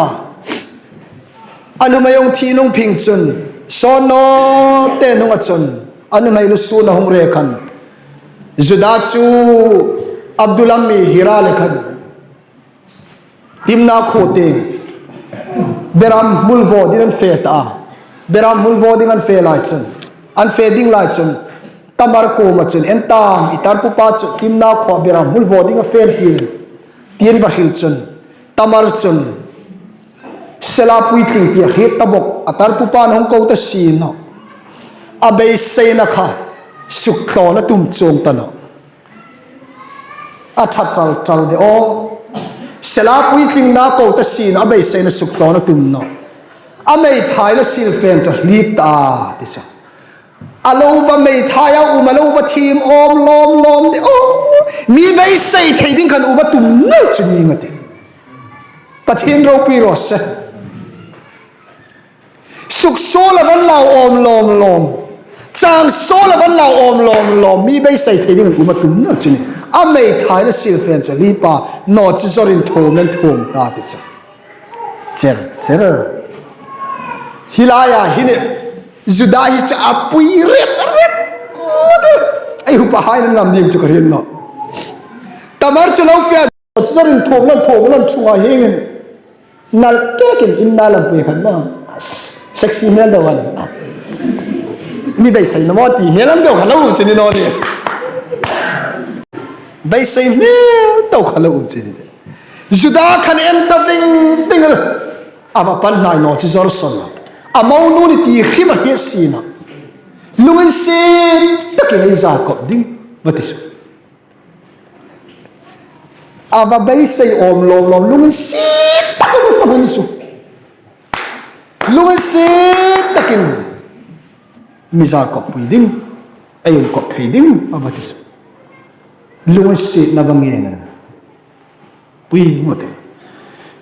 A nuhmei hung thi nung phing chun, sawt naw te hnunga chun, a nuhmei lu sun a hung rei khan. Juda chu Adullam mi Hira le khan. Timna khuo tieng, beram hmul vaw ding an fe ta a. Beram hmul vaw ding an fe lai chun, an fe ding lai chun, Tamar kuoma chun, en ta, i tarpupa chu Timna khuoa beram hmul vaw ding a fe ti, tiin va hril chun, Tamar chun, Sela puitling tia hriet ta bawk, a tarpupa'n hung ko ta si naw. A beiseina kha, sukthlawna tum chuong ta naw. A ṭha tal tal de aw. Sela puitlingna ko ta si naw, a beiseina sukthlawna tum naw. A meithaina silfen chu hliep ta a ti chu. A lo va meithai a um, a lo va thiem awm lawm lawm de aw. Mi beisei thei ding khan um a tum naw chu ni nga ti. Pathien ropui raw se. Suksuol a van lau awm lawm lawm. Chang suol a van lau awm lawm lawm. Mi beisei thei ding um a tum naw chu ni. A meithaina silfen chu hliep a, naw chu zawrin thuom an thuom ta ti chu. Cher, cher. Hi laia hin Juda hi chu a pui rep, rep. Ei, upahai, an ngam ding chu ka hril nawh. Tamar chu lo fe a, naw chu zawrin thuom an thuom an chunga hieng hin. Nal kekin in na lam pui khan ma. Sexy hmel deu khan. Mi beiseina maw ti hmel lam deu khan lo um chu ni naw ni. Beisei hmel deu khan lo um chu ni. Juda khan en ta ving ving a. A va pan hnai naw chu zawr sawn. A mo nu ni ti hrim a hriet si naw. Lunginsiet takin ei zalkop ding. Va ti chu. A va beisei awm lawm lawm, lunginsiet takin a hung su. Lunginsiet takin mi zalkop pui ding, ei um kop thei ding, a va ti su. Lunginsietna va ngen a. Pui mo te.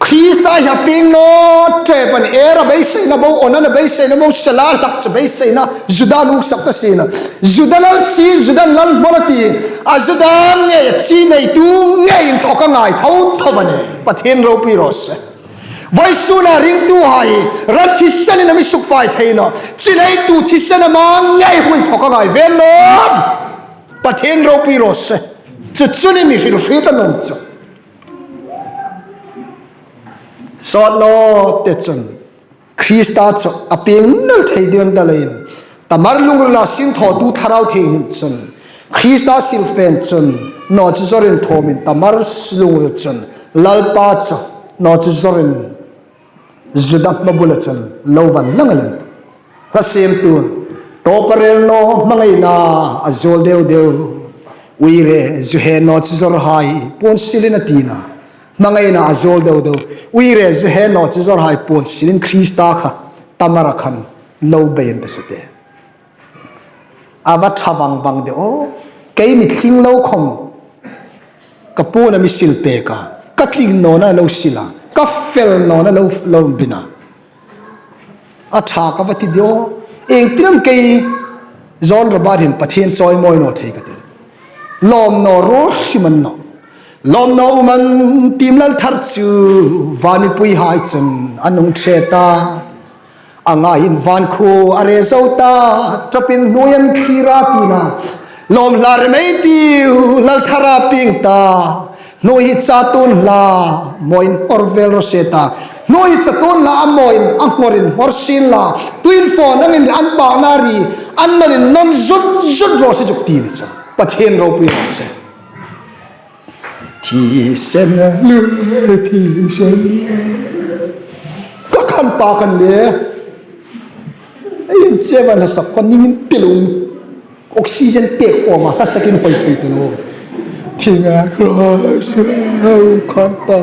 Krista hi a pieng naw ṭep a ni, Er a beiseina bo, Onan a beiseina bo, Sela hlak chu beiseina, Juda nuhmei sak ta si naw. Juda lal chi, Juda lal hmawr a ti, a Juda ngei, chi neitu ngei inthawk a ngai tho tho a ni. Pathien ropui raw se. Vawisuna ringtuhai, ran thisenin a mi sukfai thei naw. Chi neitu thisen ama ngei hun inthawk a ngai vel naw. Pathien ropui raw se. Chu chu ni mi hril hriet a nuom chu. Sawt naw te chun, Krista chu a pieng nawk thei ding ta leiin, Tamar lungrila sinthawtu thlarau thei hin chun, Krista silfen chun, naw chu zawrin thuomin Tamar lungril chun, Lalpa chu, naw chu zawrin Juda hmabula chun lo van lang a len. Hla siemtun, tawparel naw hmangaina a zuol deu deu. Uire, zu he naw chu zawrhai puon silin a tina. Hmangaina a zuol deu deu. Uire, zu he naw chu zawrhai puon silin Krista kha Tamara khan lo bei an ta su te. A va ṭha vang vang de aw. Kei mi tling lo khom. Ka puon a mi sil pek a. Ka tling nawna lo sil a. Ka fel nawna lo, lo bin a. A ṭha ka va ti de aw. Iengtin am kei John Robert hin Pathien chawimawi naw thei ka ti. Lawm naw ruol hrim a ni nawh. Lawm naw um an tiem lal thar chu van mipuihai chun an hung ṭhe ta. A ngaiin van khuo a re zo ta, ṭapin hnuoi an thlir a tina. Lawm hla remei tiu, lal thar a pieng ta. Hnuoi hi chatuon hla, mawin hmawr vel raw se ta. Hnuoi hi chatuon hla a mawin, a hmawrin hmawr sien la. Tuin fawn angin an pâkna ri, an nawnin nawn zut zut raw se zuk ti ni chu. Pathien ropui raw se. Thisen a, thisen. Ka khan pa kan le. Ei, in che van la sak kon ning in tilum. Oxygen pek form a, ka sakin hoi thei tu lo. Thinga cross, khan ta.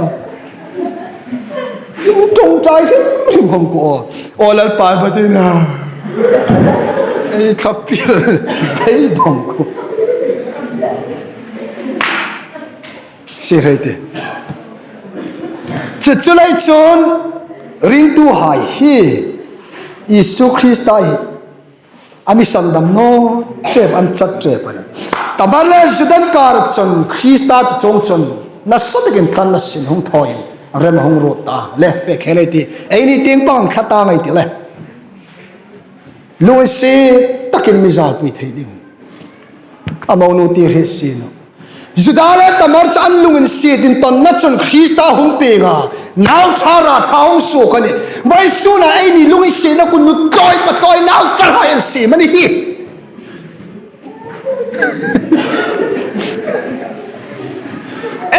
In ṭawngṭai hrim hrim khom ko. O Lalpa Pathien a. Ei, thlapil. Ei, dong ko. Si rei ti. Chu chu lai chun ringtuhai hi Isu Krista hi a mi sandam naw ṭep, an chat ṭep a nih. Tamar le Juda kar chun Krista chu chuong chun nasa takin thlan na sin hung thaw, rem hung ruot ta le fe khe lei ti. Eini tieng pang thla ta ngai ti le. Lunginsiet takin mi zalpui thei ding. A mo nu ti hre si naw. Juda le Tamar chu an lunginsietin tawnna chun Krista hung pieng a, nau ṭha ra ṭha hung suok a nih. Vawisuna eini lunginsietna kha nu tlawi pa tlawi nau far hai an siem a ni hi.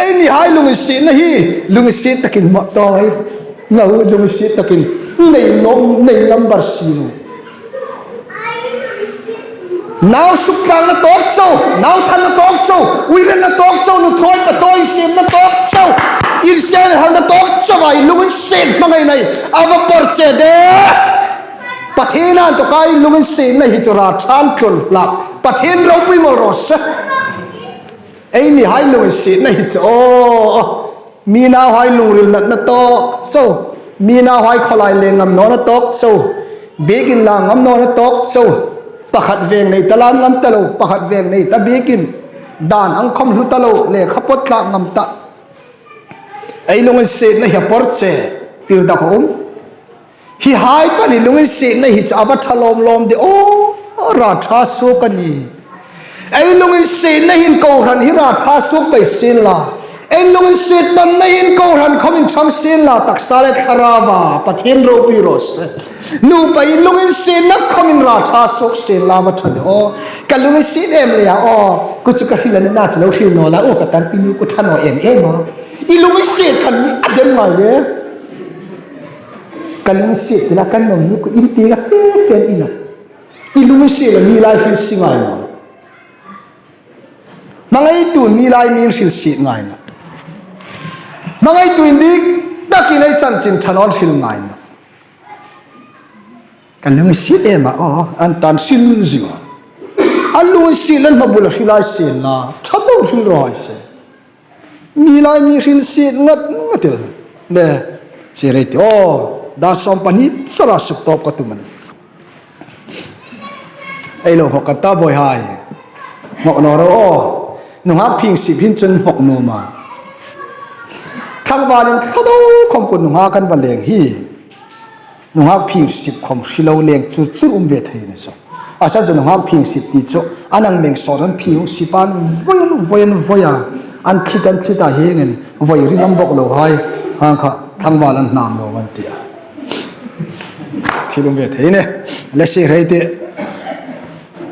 Eini hai lunginsietna hi, lunginsiet takin ma tawi. Nau lunginsiet takin nei lawm, nei lam bar si naw. Nau suktlangna tawk chau, nau thanna tawk chau, uirenna tawk chau, nu tlawi pa tlawi siemna tawk chau, insiethalna tawk chau, ei lunginsiet hmangaina a va por che de. Pathien an to kai lunginsietna hi chu ra ṭhan tlun la. Pathien ropui mawl raw se. Eini hai lunginsietna hi chu aw. Mi nauhai lungril natna tawk chau. Mi nauhai khawlai le ngam nawna tawk chau. Biekin la ngam nawna tawk chau. Pakhat veng nei ta lam ngam ta lo, pakhat veng nei ta biekin. Dan ang khom hlu ta lo, lekha pawt tlak ngam ta. Ei lunginsietna hi a por che, tir dak a um. Hi hai pani lunginsietna hi chu a va ṭha lawm lawm de aw, ra ṭha suok a nih. Ei lunginsietna hin kohran hi ra ṭha suok pei sien la. Ei lunginsiet tawnna hin kohran khom inṭhang sien la, taksa le thlarauva Pathien ropui raw se. Nupa in lunginsietna khomin ra ṭha suok sien la va ṭha de aw. Ka lunginsiet em leia aw. Ku chu ka hril a ni naw chu lo hril naw la, u ka tanpi mi ku ṭha naw em em aw. I lunginsiet khan a dem ngai le. Ka lunginsiet ti la kan nawm nu ku in ti la fe fe in a. I lunginsiet la mi lai hril si ngai naw. Hmangaituin mi lai mi hril si ngai naw. Hmangaituin dik takin ei chanchin ṭha naw hril ngai naw. Ka lunginsiet em a aw, an tan hril zing a. A lunginsiet lan hma bula hril hai sien la, ṭha bo hril raw hai se. Mi lai mi hril siet ngat ngat el. Le, si rei ti aw, dan sawm pahni chara suk tawp ka tum a nih. Ei lo hawk ka ta boi hai. Hawk naw ro aw. Nunghak phing sip hin chun hawk nuom a. Tlangvalin thla deu khom kut nunghak kan va leng hi. Nunghak phing sip khom hri lo leng chur chur um ve thei ni chu. A sa chu nunghak phing sip ti chu an ang meng sawn an phing sip an voi an voi an voi a. An thlit an thlit a hieng ang voi ring am bawk lo hai. Hang kha tlangval an hnam lo an ti a. Thil um ve thei ni. Le si rei ti.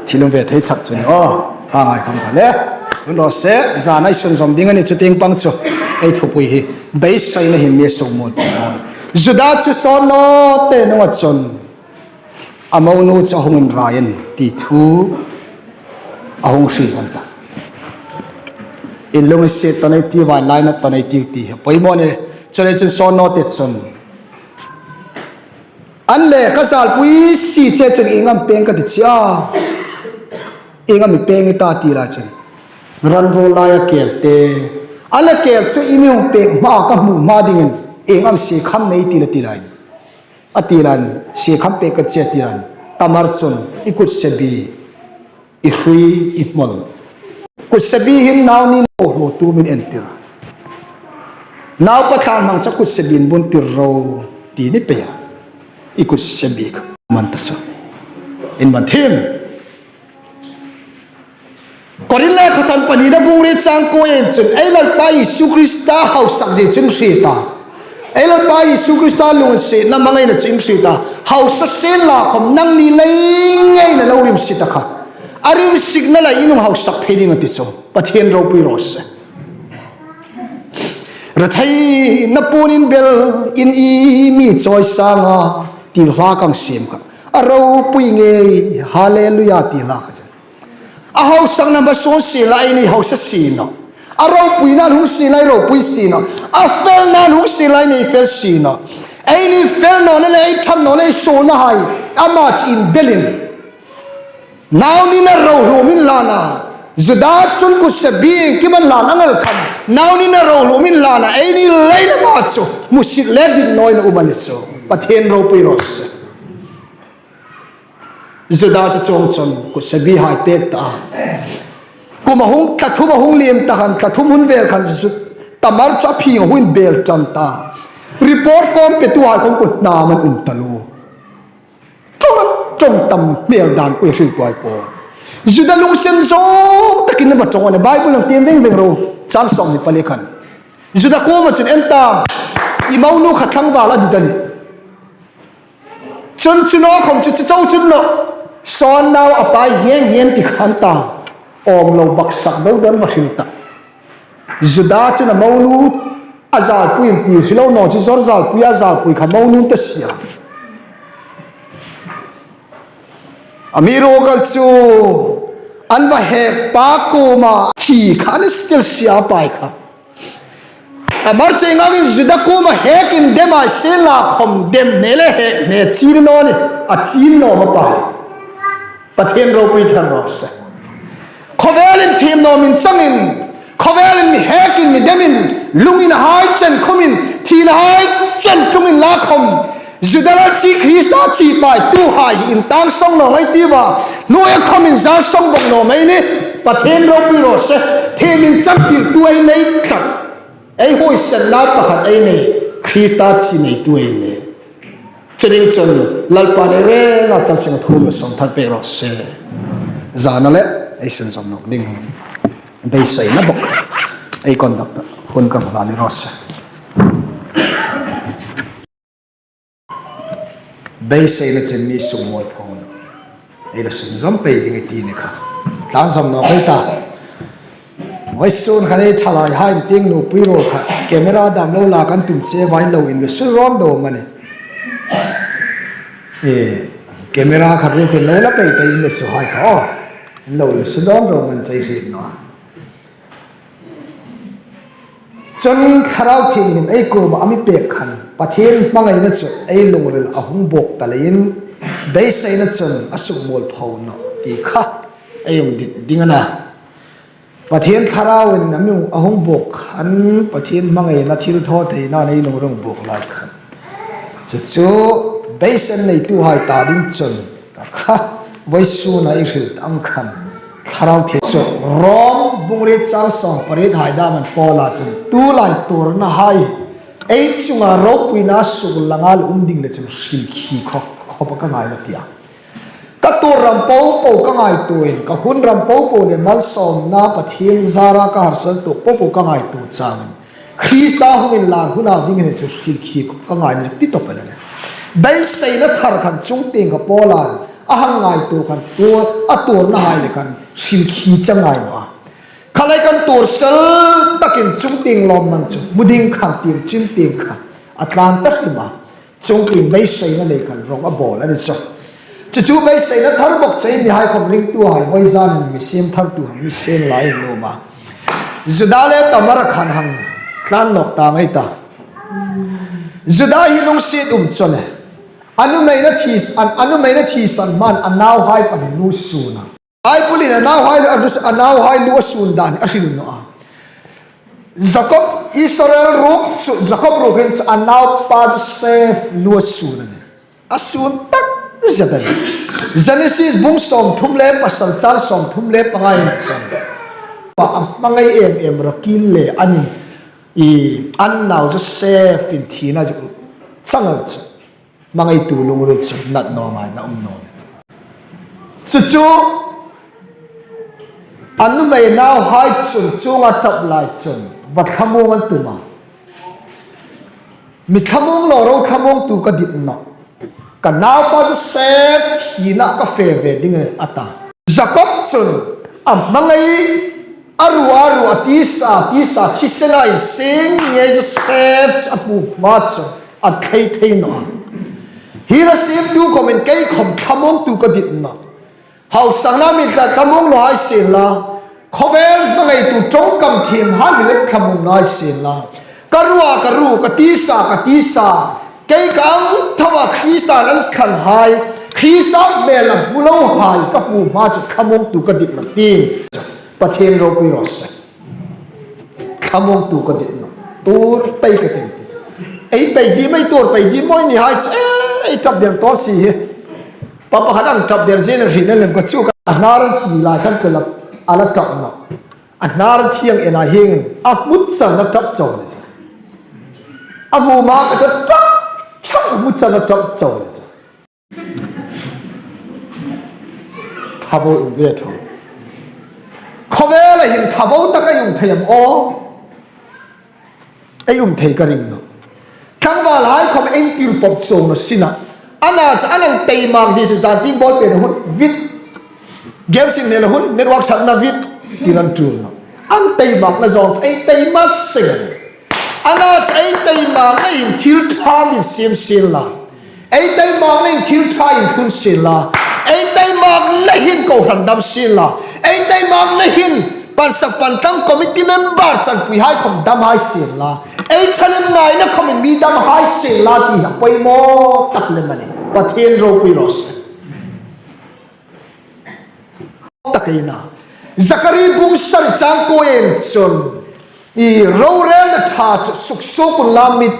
Thil um ve thei thlak chu ni aw. Ka ngai kham kha le. Hun raw se, zan ei sunzawm ding a ni chu tieng pang chu. Ei thupui hi. Beiseina hin mi suk mut. Juda chu sawn naw te nunga chun. A mo nu chu a hung inrai an ti thu. A hung hriet an ta. In lunginsiet ta nei ti vai lainat ta nei ti ti. Poimaw ni. Chu le chun sawn naw te chun. An le ka zalpui si che chun ieng am peng ka ti che a. Ieng am i peng i ta ti la chun. Ran ruol laia kel te. A la kel chu i mi hung pek hma ka hmu hma dingin ieng am sie kham nei ti la ti lai. A ti lan, sie kham pek ka che ti lan. Tamar chun i kut sebi. I hrui, i hmawl. Kut sebi hin nau ni naw hlu tumin entir. Nau pa thlang hmang chu kut sebi in bun tir ro ti ni pei a. I kut sebi kha man ta sa. In man thim. Korin lekhathan pahnina bung riet chang kuoin chun ei Lalpa Isu Krista hausak zie chun hriet a. Ei Lalpa Isu Krista lunginsietna hmangaina chun hriet a. Hausa sien la khom nangni lei ngeina lo rimsi ta kha. A rimsikna lai in hung hausak thei ding a ti chu. Pathien ropui raw se. Retheina puon in bel in i mi chawisang a, ti hla kan siem kha. A ropui ngei, hallelujah, ti hla kha. A hausakna hmasuon sien la, eini hausa sien naw. A ropuina hung sien la, ei ropui sien naw. A felna hung sien la, eini fel sien naw. Eini fel nawna le, ei ṭhat nawna le, ei suolna hai ama chu inbelin. Nau nina ro hlumin lana, Juda chun kutsabi iengkim an lan ang el khan, nau nina ro hlumin lana, eini leilama chu hmusit le dit nawin a um a ni chu. Pathien ropui raw se. Juda chu chuong chun kutsabi hai pek ta. Kum a hung, thla thum a hung liem ta khan, thla thum hun vel khan Ju-, Tamar chu a phing a hung bel ṭan ta. Report form petuhai khawm kut hnam an um taluo. Ṭawng, ṭawng tam hmel dan kha hril tuoi po. Juda lungsen zo takin a va ṭawng a nih. Bible-in a tiem veng veng ro. Chang sawmhni pali khan. Juda kuoma chun en ta. I monu kha tlangval a dit a nih. Chun chu naw khawm chu chu chau chun naw. Sawn nau a pai hieng hieng ti khan ta. Awm lo baksak deu deu va hril ta. Juda chun a monu a zalpui ti hre lo naw chu zor zalpui a zalpui kha monu ta sia. Amiruokchu an va hek pa kuoma chi kha an stil sia pai kha. Tamar chu ieng angin Juda kuoma hekin dem a sien la khawm dem hne le hek hne chir naw ni a chir naw ma pai. Pathien ropui thar raw se. Khawvelin thiem naw min changin, khawvelin mi hekin mi demin, lungin hai chen khumin, thina hai chen tlumin la khawm, Juda lal chi Krista chi paituhai hi intang sawng naw mei ti va, hnuoia khawmin zar sawng bawk naw mei ni, Pathien ropui raw se, thiem min chang tirtu ei nei tlat. Ei huoisenna pakhat ei nei, Krista chi neitu ei nei. Chu ding chun Lalpan ei renga chanchin a thu mi sawm thar pek raw se. Zana le ei sunzawm nawk ding. Beiseina bawk. Ei conduct hun kan hlan ni raw se. Beiseina chun mi sukmualpho naw. Ei la sunzawm pei ding ei ti ni kha. Tlan zawm naw pei ta. Vawisun khan ei thalaihai tieng nupui ruol kha camera dam lo la kan tum che vai lo inbe su rom do mani. E, camera kha ruok in lo la pei ta inbe su hai kha. O, lo inbe su dom do man chei hriet naw. Chun Thlarau Thienghlim ei kuoma a mi pek khan Pathien hmangaina chu ei lungrila a hung bawk ta leiin beiseina chun a sukmualpho naw ti kha ei hung dit ding a na. Pathien Thlarauin a mi a hung bawk khan Pathien hmangaina thilthawtheina ei lungrila a hung bawk lai khan. Chu chu beiseina neituhai ta ding chun kha vawisuna i hril ang khan Thlarau Thienghlim chu Rom bung riet chang sawm pariet hai dam an Paula chun tulai tuorna hai ei chunga ropuina suk langa lo um ding le chun hrilkhie khawp, khawp ka ngai naw tia. Ka tuor ram popo ka ngaituoin, ka hun ram popo le malsawmna Pathien zara ka harsatna tuor popo ka ngaituo changin Krista hung inlar huna ding hi chu hrilkhie ka ngai ni ti tawp a ni. Beiseina thar khan chungtieng kha Paula a hang ngaituo khan tuor, a tuorna hai le khan hrilkhie chang ngai naw a. Kha lai khan tuor sel takin chungtieng lawmman chu hmu ding khan tieng chin tieng khan a tlan ta hrim a. Chungtieng beiseina nei khan rawng a bawl a ni chu. Chu chu beiseina thar bawk chei mihai khawm ringtuhai, vawi zanin mi siem thartuhai mi siem lai an nuom a. Juda le Tamar khan hang tlan nawk ta ngei ta. Juda hi lungsiet um chu a nih. A nuhmeina thi, a, a nuhmeina thisan hmain a nauhai pahni nu suon a. Bible-in a nauhai, a nauhai nu a suon dan a hril naw a. Jakob, Israel ruok chu, Jakob ruok hin chu a naupa Joseph nu a suon a nih. A suon takzet a nih. Genesis bung sawmthum le pasari chang sawmthum le panga hin chun. Pa a hmangai em em Rakil le a ni, i, an nau Joseph-in thina chu chang a chu. Hmangaitu lungril chu nat naw ngai na um naw. Chu chu a nuhmei nauhai chun chunga ṭap lai chun va thlamuong an tum a. Mi thlamuong lo ro thlamuongtu ka dit nawh. Ka naupa Joseph thina ka fe ve ding a ta. Jakob chun a hmangai A ru, a ru, a tisa, a tisa, thisena insing ngei chu sep chu a hmu hma chu a thlei thei naw a. Hi la siemtu khawmin kei khawm thlamuongtu ka dit nawh. Hausakna mi tla thlamuong naw hai sien la, khawvel hmangaitu ṭawngkam thiem hai mi le thlamuong naw hai sien la, ka ru a, ka ru, ka tisa, ka tisa, kei ka ang tho a, Krista an thlan hai, Krista hmel a hmu lo hai ka hmu hma chu thlamuongtu ka dit nawh ti. Pathien ropui raw se. Thlamuongtu ka dit nawh. Tuor pei ka ti. Ei pei di mai, tuor pei di maw ni hai chu, eh, ei ṭap der tawk si hi. Pa pakhat ang ṭap der zin a hri na lem ka chu ka hnar an thi lai khan chu la, a la ṭap nawh. A hnar an thi ang en a hieng a hmu chang na ṭap chau ni chu. A hmu ma ka ṭap, ṭap, ṭap, a hmu chang na ṭap chau ni chu. Tha bo um ve tho. Khawvela hin tha bo taka ei um thei am aw? Ei um thei ka ring nawh. Tlangval hai khawm ei tir pawp chuong naw sien a. Ana chu an ang tei mak zie chu zan ting ball pet hun vit. Game sin nel hun network ṭhatna vit. Ti lan tul nawh. An tei makna zawng chu ei tei ma seng. Ana chu ei tei makna hin thil ṭha mi siem sien la. Ei tei makna hin thil ṭha inthlun sien la. Ei tei makna hin kohran dam sien la. Ei tei makna hin pansak pantlang committee member chanpui hai khawm dam hai sien la. Ei ṭhahnemngaina khawmin mi dam hai sien la ti hi a poimaw tak lem a nih. Pathien ropui raw se. Tak ei na. Zakari bung sari chang kuo en chun, i rorelna ṭha chu suksuok unla mit,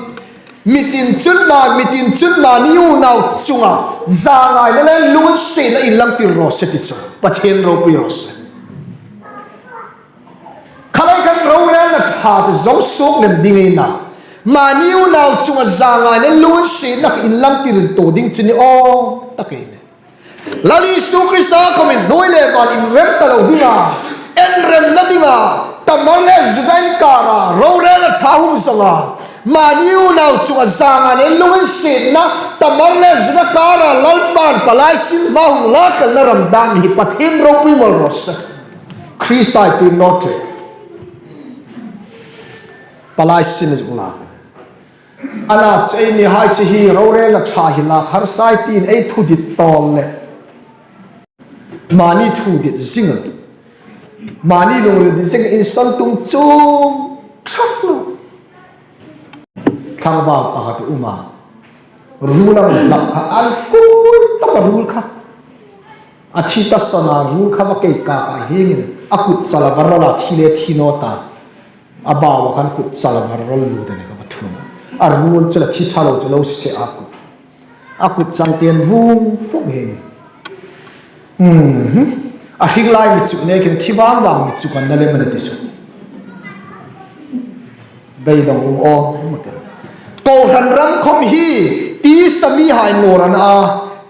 mitin chun ma, mitin chun mani unau chunga zangaina le lunginsietna inlangtir raw se ti chu. Pathien ropui raw se. Khalai khan rorelna ṭha chu zawng suok lem ding ei na. Mani unau chunga zangaina le lunginsietna inlangtir thaw ding chu ni aw tak ei nih. Lal Isu Krista khawmin hnuoi le van inrem ta lo dinga, inremna dinga, Tamar le Juda inkara rorelna ṭha hung zawnga, mani unau chunga zangaina le lunginsietna, Tamar le Juda kara Lalpan palai sin hma hung lak kalna ram dang hi Pathien ropui mal raw se. Krista i pin naw te. Palai sin zuk la. Ana chu eini hai chu hi rorelna ṭha hi lak harsa ei tiin ei thudit tawl le. Mani thudit zing. Mani lungril dit zing insan tum chuong ṭhak lo. Tlangval pakhat a um a. Ruol a hlak kha an kuoi tak a ruol kha. A thi ta san a ruol kha va kei kak a hieng hin a kut chal a var a thi le thi naw ta. A bau a khan kut chal a var rol lut a ni ka va thun. A ruol chu la thi ṭha lo chu lo se a kut. A kut chal tieng vung fuk hi. Mhm. A hring lai mi chuk ne kin thi vang vang mi chuk an na le man ti su. Beidong um aw, um te. Kohran ram khawm hi tisa mihai nawr an a,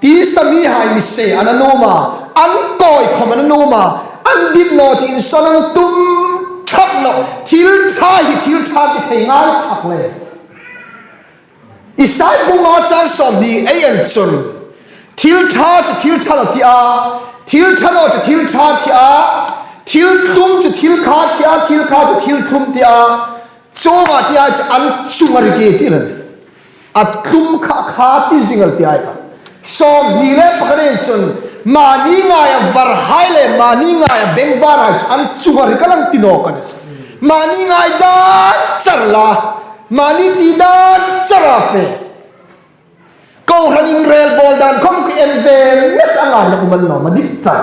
tisa mihai mi se an a nuom a, an kawi khawm an a nuom a, an dit naw ti insan an tum ṭhak naw, thil ṭha hi thil ṭha ti thei ngai ṭhak le. Isai bung nga chang sawmhni ei en chun, thil ṭha chu thil ṭha lo ti a, thil ṭha naw chu thil ṭha ti a, thil tlum chu thil kha ti a, thil kha chu thil tlum ti a, chuonga ti a chu an chunga rik ti lo. A tlum kha kha ti zing el ti a kha. Sawmhni le pakhat ei en chun, mani ngaia var hai le mani ngaia bengvar hai chu an chunga rik a lang ti naw ka ni. Mani ngai dan char la, mani ti dan char a fe. Kohran inrel bawl dan khawm ka en ve met a ngai na um an naw ma dik char.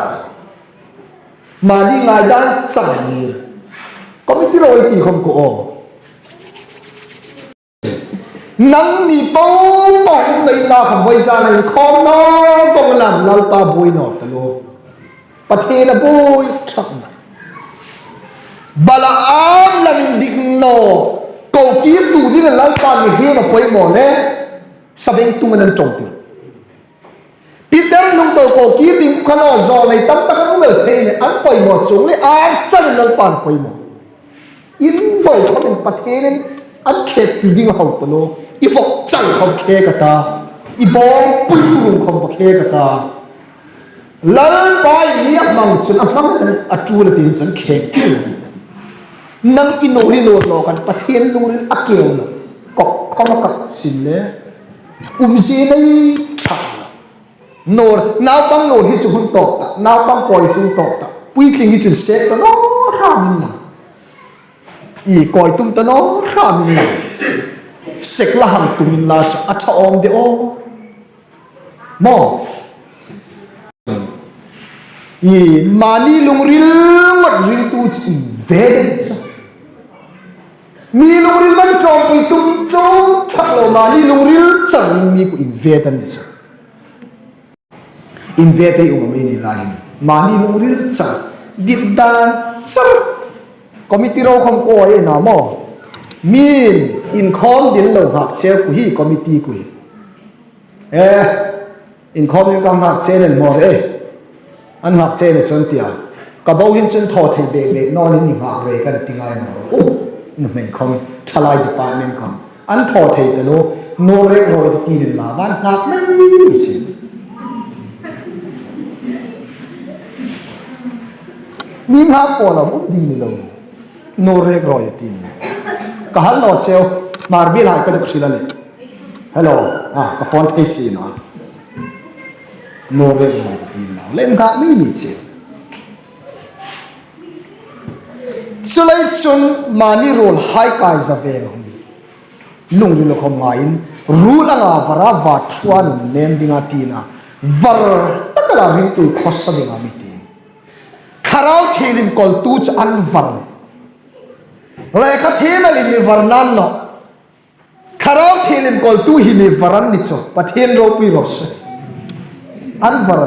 Mani ngai dan char ni. Committee lo ei ti khawm ka aw. Nangni po po um nei la khawm voi zan a inkhawm naw vawng lam Lalpa buoi naw ta lo. Pathien a buoi ṭhak nawh. Balaam lam indik naw. Ko kir tu ding Lalpa mi hriet a poimaw le. Sabengtung an ṭawng ti. Peter hnung to ko kir ding kha naw zaw nei tam tak an um el thei le an poimaw chuong le ar char Lalpan poimaw. In voi khawmin Pathienin an khek ti ding ho ta lo. I vawk char khawm khek a ta. I bawm pui tu khawm khek a ta. Lalpa i mi a hmang chun a hmang a tul a tin chun khek ti. Nang i nawr i nawr naw khan Pathien lungril a keu naw. Kok khawm a kak sin le. Umzie nei ṭha. Nawr, naupang nawr hi chu hun tawk ta. Naupang kawi chu hun tawk ta. Puitling hi chu sek ta naw hram in la. I kawi tum ta naw hram in la. Sek la hang tum in la chu a ṭha awm de aw. Maw. I mani lungril ngat ringtu chu inve den sa. Mi lungril man ṭawmpui tum chau chak lo mani lungril chang mi ku inve den sa. Inve te um mi ni lai. Mani lungril chang. Dit dan char. Committee ro khawm ko ai na maw. Mi inkhawm dil lo hak cheu ku hi committee ku hi. Eh, inkhawm in ka nghak che nen maw re. An nghak che nen chun tia. Ka bo hin chun thaw thei bek bek naw ni nghak re kan ti ngai naw. U, nuhmei khawm, thalai department khawm. An thaw thei ta lo, nawr rek rawi ti nen la, van nghak mai ni si. Mi nghak ko la, u di ni lo. Nawr rek rawi ti. Ka hal naw cheu, mar bi lai ka duk hril a le. Hello, ah, ka phone thei si naw. Nawr rek rawi ti naw. Len ka mi ni cheu. Chu lai chun mani ruol hai kai za ve lo. Lungril khawm ngaiin, ruol anga vara va thuan nem dinga tina. Var taka la ringtu khawsa dinga mi ti. Thlarau thielin kawltu chu an var. Lekha thielin mi var nan naw. Thlarau thielin kawltu hi mi var an ni chu. Pathien ropui raw se. An var.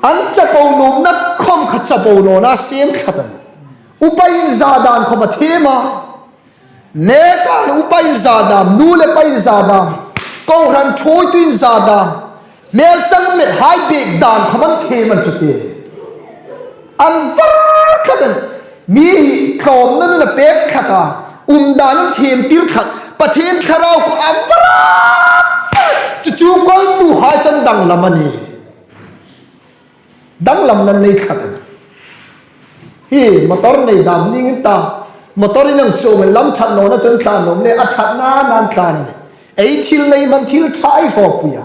An chapo nuomna khawm kha chapo nawna siem tlat an. Upa inza dan khawm a thiem a. Neka upa inza dam, nu le pa inza dam, kohran thuoitu inza dam, hmelchang met hai bek dan khawm an thiem an chu ti. An var tlat an, mi hi tlawmna nun a pek tlat a, um dan an thiem tir tlat, Pathien Thlarau khu a var a, chu chu kawltu hai chan danglam a nih. Danglamna nei tlat. Hi, motor nei dam ning ta. Motor in ang chu lam that nawna chun tlan nawm le, a thatna nan tlan. Ei thil nei man thil ṭha ei hawpui a.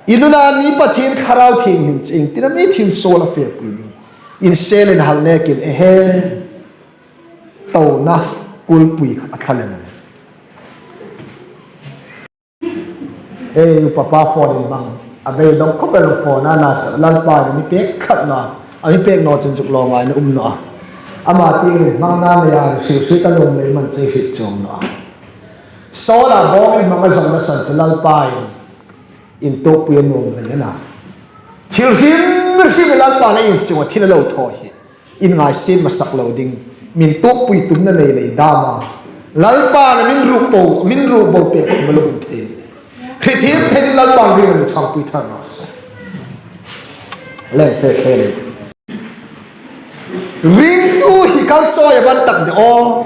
I nuna ni Pathien Thlarau Thienghlim ching tina mi thil suol a fepui ni. Insel inhal nekin ehe. Tona kulpui a thlalem. Ei, upa pa phone in bang. A bei dong khawp el phone a na sa, Lalpa ni mi pek khat na. A mi pek naw chun zuk lo ngai na um naw a. Ama ti hmang na nei a, hri hri ka lawm lei man che hri chuong naw a. Saula bawng in hmang a zawng na san chu Lalpa in. In tuokpui a nuom lei a na. Thil hrim hrim Lalpa na in chuong a thil a lo thaw hi. In ngai sin masak lo ding. Min tuokpui tumna nei lei dam a. Lalpa na min ruk bo, min ruk bo pek ma lo thei. Hriet thei Lalpa ring min ṭhangpui thar naw se. Leng fe fe le. Ringtu hi kal chawi a ban tak de aw.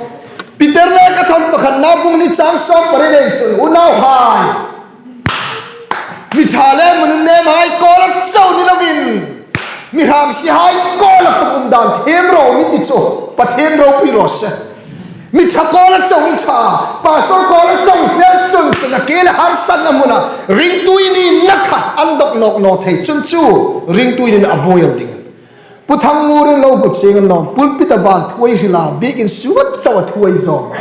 Peter le ka thon pakhat na bung ni chang sawm pariet le chun unauhai. Mi ṭha le mi nunnemhai kawla chau ni lovin, mi hramsihai kawla khawm um dan thiem ro mi ti chu Pathien ropui raw se. Mi ṭha kawla chau mi ṭha, pastor kawla chau fel chun chun a ke le harsatna hmuna ringtu i nina kha an dawk nawk naw thei chun chu ringtu i nina a buoi ding. Pu Thangmurin lo hmu chieng an nawm, pulpit-a van thuoi hrila, biekin suot chau a thuoi zawng.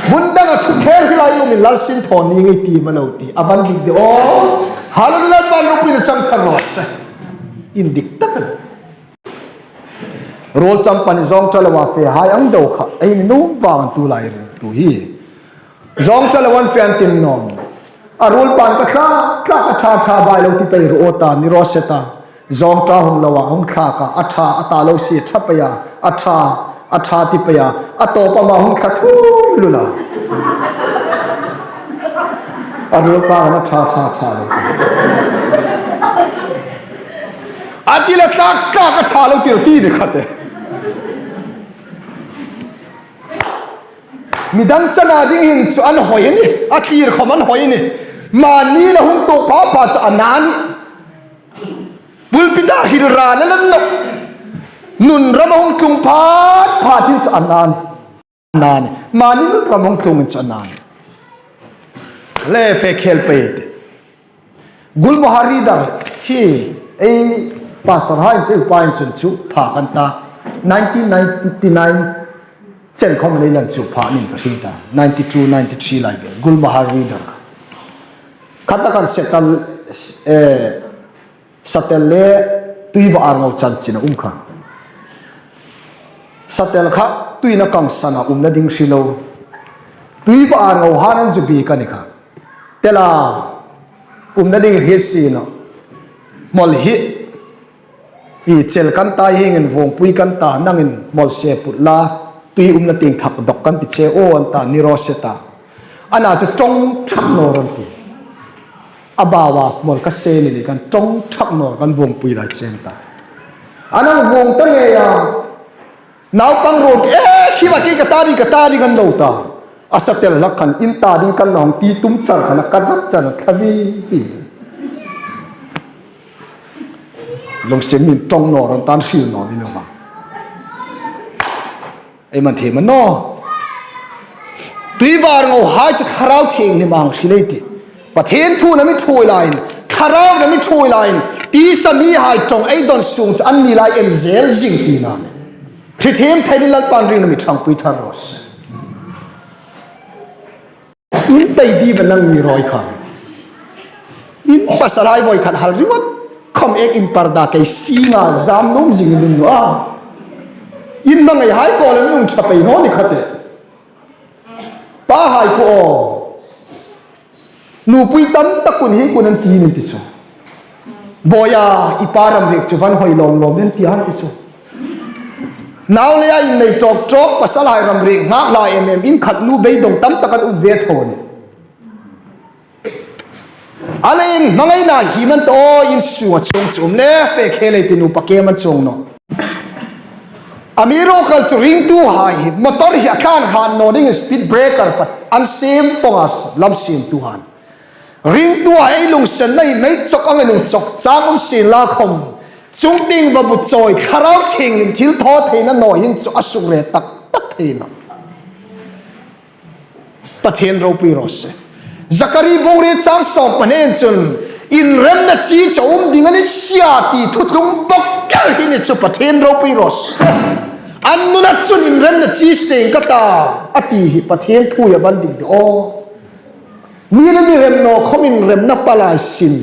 Hmun danga thukhel hrila i umin Lal sin thaw ni ngei ti ma lo ti, a van dik de aw. Hallelujah, Lalpan ropuina chang thar raw se. Indik tak a. Ruol cham pani zawng ṭha loa fe hai ang do kha, ei nuom vang tu lai ringtu hi. Zawng ṭha lo an fe an tin nawm. A ruol pan ka thlak, thlak a ṭha ṭha bai lo ti pei ru aw ta, ni raw se ta. Zawng ṭha hung lo a, hung thlak a, a ṭha, a ta lo si ṭha pei a, a ṭha, a ṭha ti pei a, a tawp ama hung thla thum lula. A ruol pan a ṭha ṭha ṭha lo. A ti la thlak, thlak a ṭha lo ti ro ti ni khate. Midang chana ding hin chu an hoi ni, a thlir khawm an hoi ni. Mani la hung tuok pha pha chu a na ni. Pulpit-a hril ra la lan lo. Nun ram a hung tlung phat phat hin chu a na ni. Na ni. Mani nun ram hung tlung in chu a na ni. Le fe khel pei te. Gulmohar Reader hi ei pastor hai chu pa in chun chu pha kan ta. Nineteen ninety-nine chen khom lei lan chu pha ning ka hre ta. Ninety-two, ninety-three lai be. Gulmohar Reader. Khata kan setal, eh, Satel le Tuiva Arngo chanchin a um kha. Satel kha tuina kangsan a umna ding hre lo. Tuiva Arngo han an zu bi ka ni kha. Tela umna ding hi si no. Mol hi i chel kan ta, hieng in vawngpui kan ta, nangin mol se put la, tui umna tieng thak dawk kan ti che aw an ta, ni raw se ta. Ana chu ṭawng ṭhak naw rawh an ti. A bawa mol ka se ni ni kan ṭawng ṭhak naw kan vawngpui lai cheng ta. Ana vawng ta nge a. Naupang ruok, eh, khi va ki ka ta ding, ka ta ding an lo ta. A Satel lak khan in ta ding kan lo hang ti tum char khan a ka zat char a thla vi vi. Lungsim min ṭawng naw rawh an ta, an hril naw ni lo va. Ei man thei man naw. Tuiva Arngo hai chu Thlarau Thienghlim a hang hril ei tih. Pathien thu na mi ṭhuoi laiin, Thlarau na mi ṭhuoi laiin, tisa mi hai ṭawng ei dawn sung chu an ni lai em zel zing tina. Hre thiem thei ni Lalpan ring na mi ṭhangpui thar raw se. In pei di va nang ni rawi kha. In pasal hai voi khat hal ringawt khom ek in parda kei singa zam nuom zing in um naw a. In hmangai hai ko le nung ṭha pei naw ni kha te. Pa hai ko aw. Nupui tam tak kun hi kun an ti min ti chu. Boya, i pa ram riek chu van hoi lawm lawm an ti an ti chu. Nau leia innei ṭawk ṭawk pasal hai ram riek nghak hla em em in khat nu beidawng tam tak an um ve tho ni. A le in hmangaina hi man ta aw, in sunga chuong chu um le fe khe lei ti nu pa ke man chuong naw. A mi ro kal chu ringtu hai hi motor hi a tlan hran naw ding speed breaker pat an siem pawng a lam siemtu han. Ringtu a ei lungsenna hi mei chawk ang a lung chawk chang um sien la khom. Chungtieng va bu chawi Thlarau Thienghlim thil thaw theina naw hin chu a suk re tak tak thei naw. Pathien ropui raw se. Zakari bung riet chang sawm pahni chun inremna chi chu um ding a ni sia ti thuthlung bawk kher hi ni chu Pathien ropui raw se. An nuna chun inremna chi seng ka ta a ti hi Pathien thu a ban ding de aw. Mi le mi rem naw khom inremna palai sin.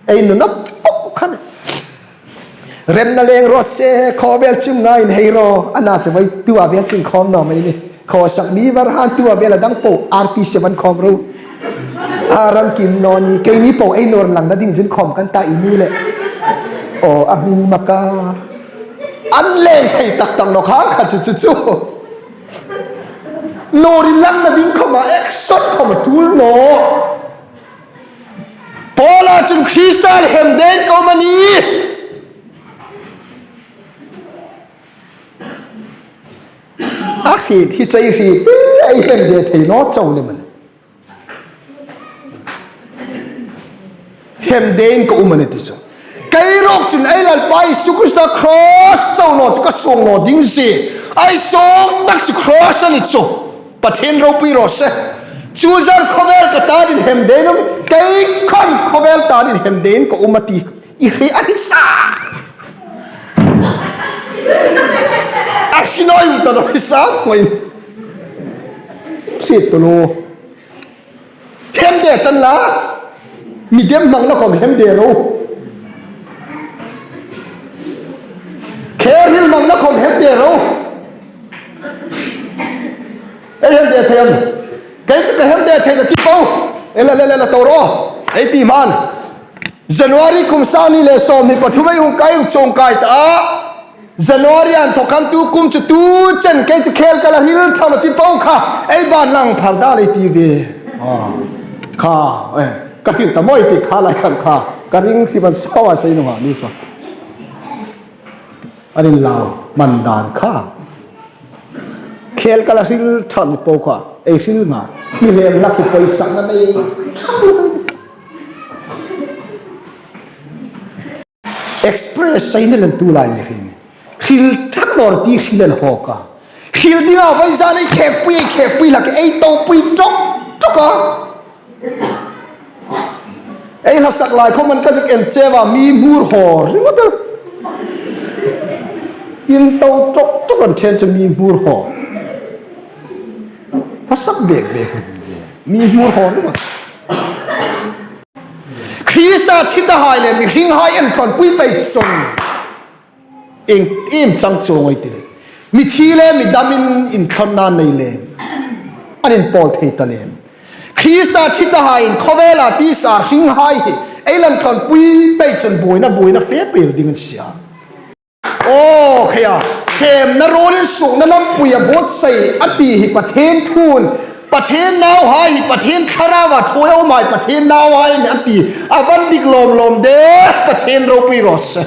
Ei nuna bawk khan. Remna leng raw se, khawvel chim ngai in hei ro, ana chu vai tua vel chim khawm naw mai ni. Khawsak mi var han tua vel a dang po, R P seven khawm ro. A ram kim naw ni, keini po ei nawr langna ding zin khawm kan ta i ni le. Aw, a hming maka. An leng thei tak tak naw kha kha chu chu chu. Nawr inlangna ding khawma, action khawma tul naw. Paula chun Krista le hemde in ka um a nih. A hriet hi chu ei hriet, ei hemde thei naw chau le man. Hemde in ka um a nih ti chu. Kei ruok chun ei Lalpa Isu Krista cross chau naw chu ka suong naw ding zie. Ei suong tak chu cross a ni chu. Pathien ropui raw se. Chu zan khawvel ka ta ding hemde in um, kei khom khawvel ta ding hemde in ka um a ti. I hre a hre sa. A hre naw i ta naw hre sa ngoi. Hriet tu lo. Hemde tan la. Mi dem hmangna khom hemde ro. Khe hril hmangna khom hemde ro. Ei hemde thei am? Kei chu ka hemde thei na ti po. Ela le le la to ro. Ei ti man. January kum sang hni le sawmhni pathum ei hung kai, hung chuong kai ta. January an thawk khan tu kum chu tu chen kei chu khel ka la hril tho naw ti po kha. Ei ban lang phal dal ei ti ve. Ah. Kha, eh, ka hril ta maw ei ti kha lai khan kha. Ka ring si ban sawa sei nunga ni sa. An inlau man dan kha. Khel ka la hril tho naw ti po kha. Ei hril nga. Mi lem lak hi poisakna nei. Express saina lan tu lai ni hin. Hril thak naw ti hril an hawk a. Hril dinga vawisun ei khekpui, ei khekpui hlak, ei topui ṭawk ṭawk a. Ei hla sak lai khawm an ka zuk en che a, mi hmur haw ringawt a. Inṭhe ṭawk ṭawk an ṭhen chu mi hmur haw. Hla sak bek bek. Mi hmur haw ringawt. Krista thi tahai le mihringhai inthlawnpui pei chun ieng, ieng chang chuong ei ti le. Mithi le midamin inthlawnna nei le. An inpawl thei ta le. Krista thi tahaiin khawvela tisa hringhai hi ei inthlawnpui pei chun buoina, buoina fe pei ding an sia. Aw, kheia, khemna ruolin sukna lampui a buotsai a ti hi Pathien thuin, Pathien nauhai hi Pathien Thlarau a ṭhuoi a um hai Pathien nauhai a nih a ti, a va dik lawm lawm de, Pathien ropui raw se.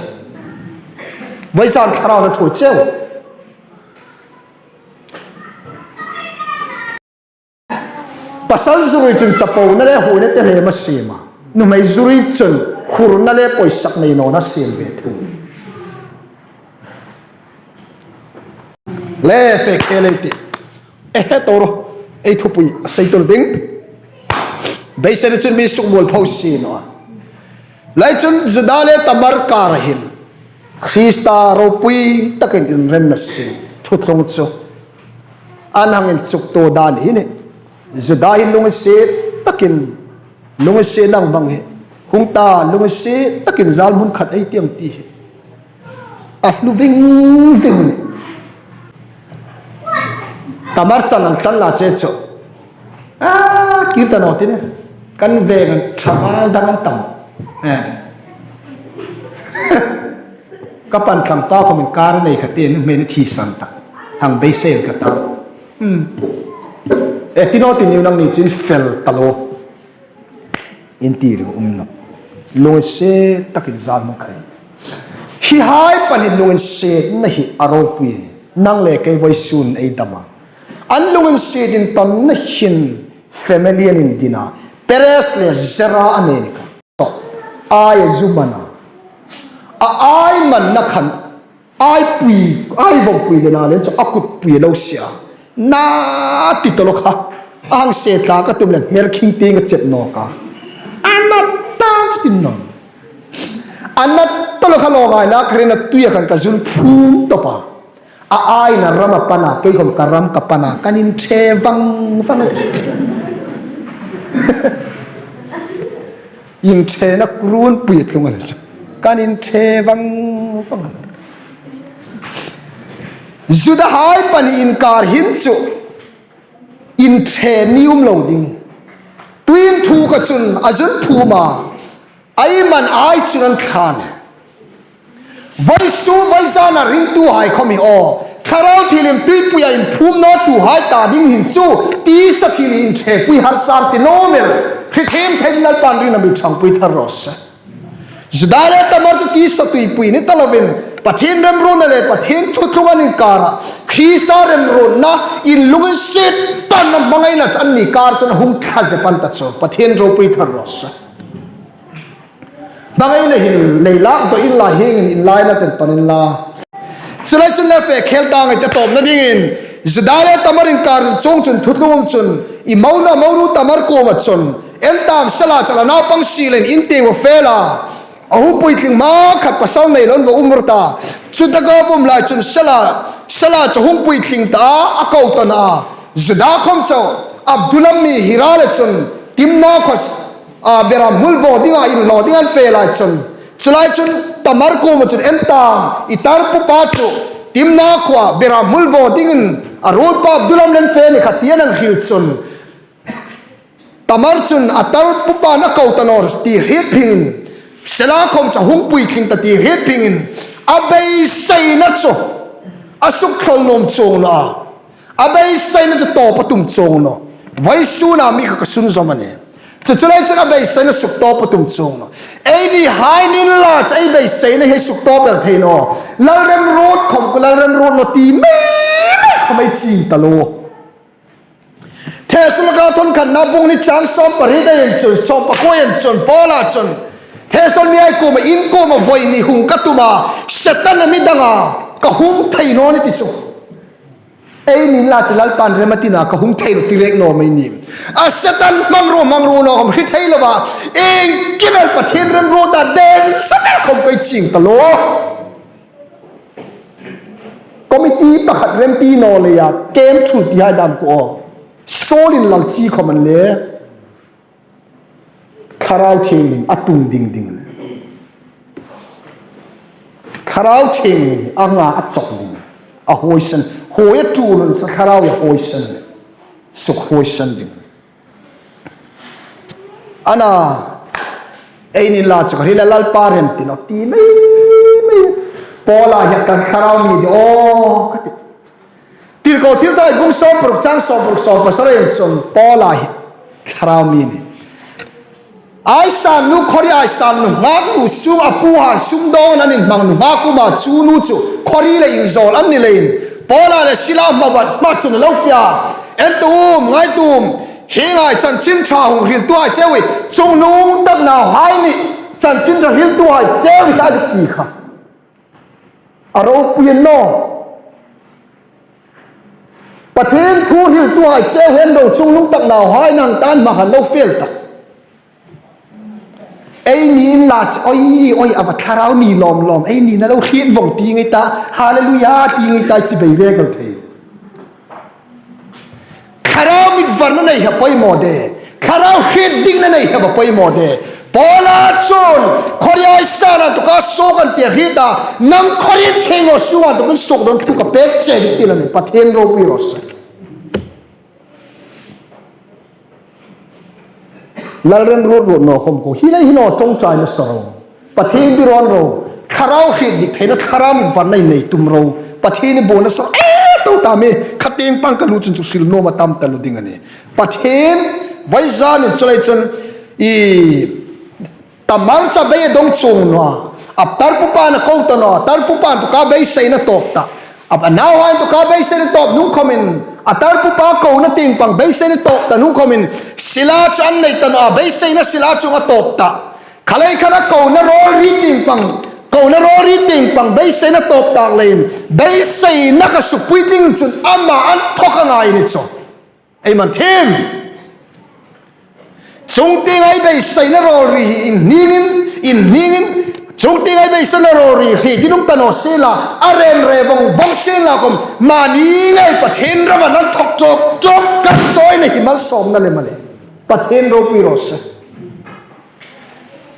Vawisun Thlarau a ṭhuoi cheu. Pasal zuri chun chapona le huoina te hlem a siem a. Nuhmei zuri chun hurna le poisak nei nawna siem ve thu. Le fe khel ei tih. E he toro. Ei thupui a sei tul ding. Beisei chun mi sukmuolpho si naw a. Lai chun Juda le Tamar kara hin Krista ropui takin inremna si thuthlung chu an hang inchuktu dan hi a nih. Juda hi lunginsiet takin, lunginsiet nang bang hi, hung ta lunginsiet takin zal hmun khat ei tiem ti hi a hlu ving ving a nih. Tamar chan an chan la che chu. A, kir ta naw ti nih. Kan veng an ṭha ngal dang an tam. Eh. Ka pan tlang pa khawm in kar nei kha ti, nuhmei ni thisan ta. Hang beisei ka ta. Hmm. E, ti naw ti niu nangni chu in fel ta lo. In ti ring um nawh. Lunginsiet takin zal hmun khat. Hi hai panin lunginsietna hi a ropui a nih. Nang le kei vawisun ei dam a. An lunginsiet inṭanna hin family an indin a. Perez le Zera a nei ni kha. Ai a zu man a. A ai manna khan ai pui, ai vawng pui le na le chu a kut pui lo sia. Na ti tawlawk a. A hang se tla ka tum le hmel khing ting a chet nawk a. A na ta chu tin naw. A na tawlawk a lo ngai na kharin a tui a khan ka zun phum tawp a. A aina ram a pan a, kei khawm ka ram ka pan a, kan inṭhe vang vang a. Inṭhena kurun pui tlung a ni chu. Kan inṭhe vang vang a. Juda hai pahni inkar hin chu inṭhe ni um lo ding. Tuin thu ka chun a zun phum a. Ai man ai chun an thlan. Vawisun, vawisuna ringtuhai khawm hi aw, Thlarau Thienghlim tuipuia inphum nawtuhai ta ding hin chu tisa thil inṭhepui harsa ti naw mei. Hriet thiem theiin Lalpan ringna mi ṭhangpui thar raw se. Juda le Tamar chu tisa tuipui ni ta lovin, Pathien remruotna le Pathien thuthlung an inkara, Krista remruotna in lunginsiet takin hmangaina chu an ni kar chun a hung thla zep an ta chu, Pathien ropui thar raw se. Hmangaina hin leilak dawh inla, hieng inlaina ten pan inla. Chu lai chun le fe khel ta ngai ta tawpna dingin, Juda le Tamar inkar chuong chun thuthlung um chun, i mona moru Tamar kuoma chun, en ta am, sela chu la naupang si leiin in tieng va fe la. A hung puitling hma khat pasal nei loin va um rawh ta. Chu taka va um lai chun sela, sela chu hung puitling ta a, a ko ta naw a. Juda khawm chu Adullam mi Hira le chun Timna khuo a, beram hmul vaw dinga inlaw ding an fe lai chun, chu lai chun Tamar kuoma chun, en ta, i tarpupa chu Timna khuoa beram hmul vaw dingin a ruolpa Adullam le an fe ni kha ti an hril chun, Tamar chun a tarpupa'n a ko ta naw ti hriet phingin, sela khawm chu hung puitling ta ti hriet phingin, a beiseina chu a suk thawl nuom chuong naw a. A beiseina chu tawp a tum chuong naw. Vawisuna mi kha ka sunzawm a nih. Chu chu lai chun a beiseina suk tawp a tum chuong naw. Ei ni hai ni inla chu ei beiseina hi suk tawp el thei naw. Lalremruot khawm kha Lalremruot naw ti mei mei khawm ei ching ta lo. Thesalonika thawn khatna bung hni chang sawm pariet-a chun, sawm pakuo-a chun, Paula chun, Thesalonika mi kuoma, in kuoma voi ni hung ka tum a, Setan a mi dang a, Ka hung thei naw ni ti chu. Eini inla chu Lalpan rem a ti naw, ka hung thei naw ti rek naw mei ni. A Setan hmangruo, hmangruo naw khom hre thei lova. Iengkim el Pathien remruot a den sa el khom kei ching ta lo. Committee pakhat remti naw leia, kem thu ti hai dam ko. Saul inla chi khom an le. Thlarau Thienghlim a tung ding ding. Thlarau Thienghlim a nga a chawk ding. A huoisen, huoi a tul an sa Thlarau a huoisen. Suk huoisen ding. Ana, eini inla chu ka hril a Lalpa rem ti naw ti mei mei. Paula hi a kan Thlarau mi ding aw, ka ti. Tirko Thilthawhai bung sawmparuk chang sawmparuk sawmpasari chun Paula hi Thlarau mi ni. Aisang nu, khawri aisang nu, ngak nu sung a pu han sum dong an inhmang nu, ngak uma chu nu chu khawri le inzawl an ni leiin. Paula le Sila hma bat hma chun lo fia. En tum, ngai tum, hi ngai chanchin ṭha hung hriltuhai cheu hi, chungnung tak nauhai ni, chanchin ṭha hriltuhai cheu hi a ti kha. A ropui naw. Pathien thu hriltuhai cheu hi an ro chungnung tak nauhai nang tan ma han lo fel ta. Eini inla chu, oi, oi, a va Thlarau mi lawm lawm, eini na lo hriet vong ti ngai ta, hallelujah ti ngai ta, chi bei rek el thei. Thlarau mit varna nei hi a poimaw de. Thlarau hriet dingna nei hi a poimaw de. Paula chun, khawri aisang a tuka suok an ti hriet a, nang khawri theng o suok a tukin suok don tuka pek che di ti la ni, Pathien ropui raw se. Lal remruot ruot naw khom ko. Hi lei hi naw ṭawngṭai nasa ro. Pathien bi rawn ro. Thlarau hriet dik theina Thlarau mit varna nei tum ro. Pathien i buon nasa ro. E, to ta mi. Kha tieng pang ka lu chun chu hril nuom a tam ta lo ding a nih. Pathien, vawizanin chu lei chun i Tamar chu bei a dong chuong naw a. A tarpupa na ko ta naw. A tarpupa tuka beiseina tawp ta. A nauhai tuka beiseina tawp nung khomin, a tarpupa kona tieng pang beiseina tawp ta nung khomin, Sila chu an nei ta naw a, beiseina Sila chu a tawp ta. Kha lei khan a kona rawl ri tieng pang, kona rawl ri tieng pang beiseina tawp tak leiin, beiseina kha sukpui ding chun ama an thawk a ngai ni chu. Ei man thiem. Chungtieng ei beiseina rawl ri hi inhningin, inhningin, chungtieng ei beiseina rawl ri hi dinum ta naw sien la, a ren re vong vong sien la khom, mani ngei Pathien rama nan thawk ṭawk ṭawk kan chawina hi malsawmna le mani. Pathien ropui raw se.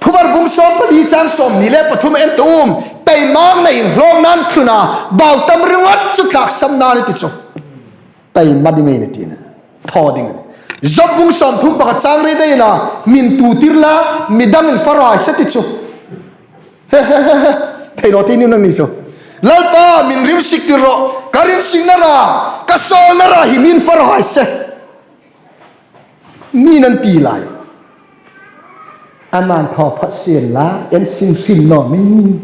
Thuvar bung sawmpali chang sawmhni le pathum en tum, taimangna inhlawkna an tluna, bau tam ringawt chu tlaksamna ni ti chu. Taima ding ei ni tina. Thaw ding a nih. Job bung sawmthum pakhat chang riet ei la, min tu tir la, midangin far hai se ti chu. He, he, he, he. Thei naw ti ni nang ni chu. Lalpa, min rimsik tir rawh, ka rimsikna ra, ka sawlna ra hi min far hai se. Ni nan ti lai. Aman thaw phat sien la, en sin hrim naw min.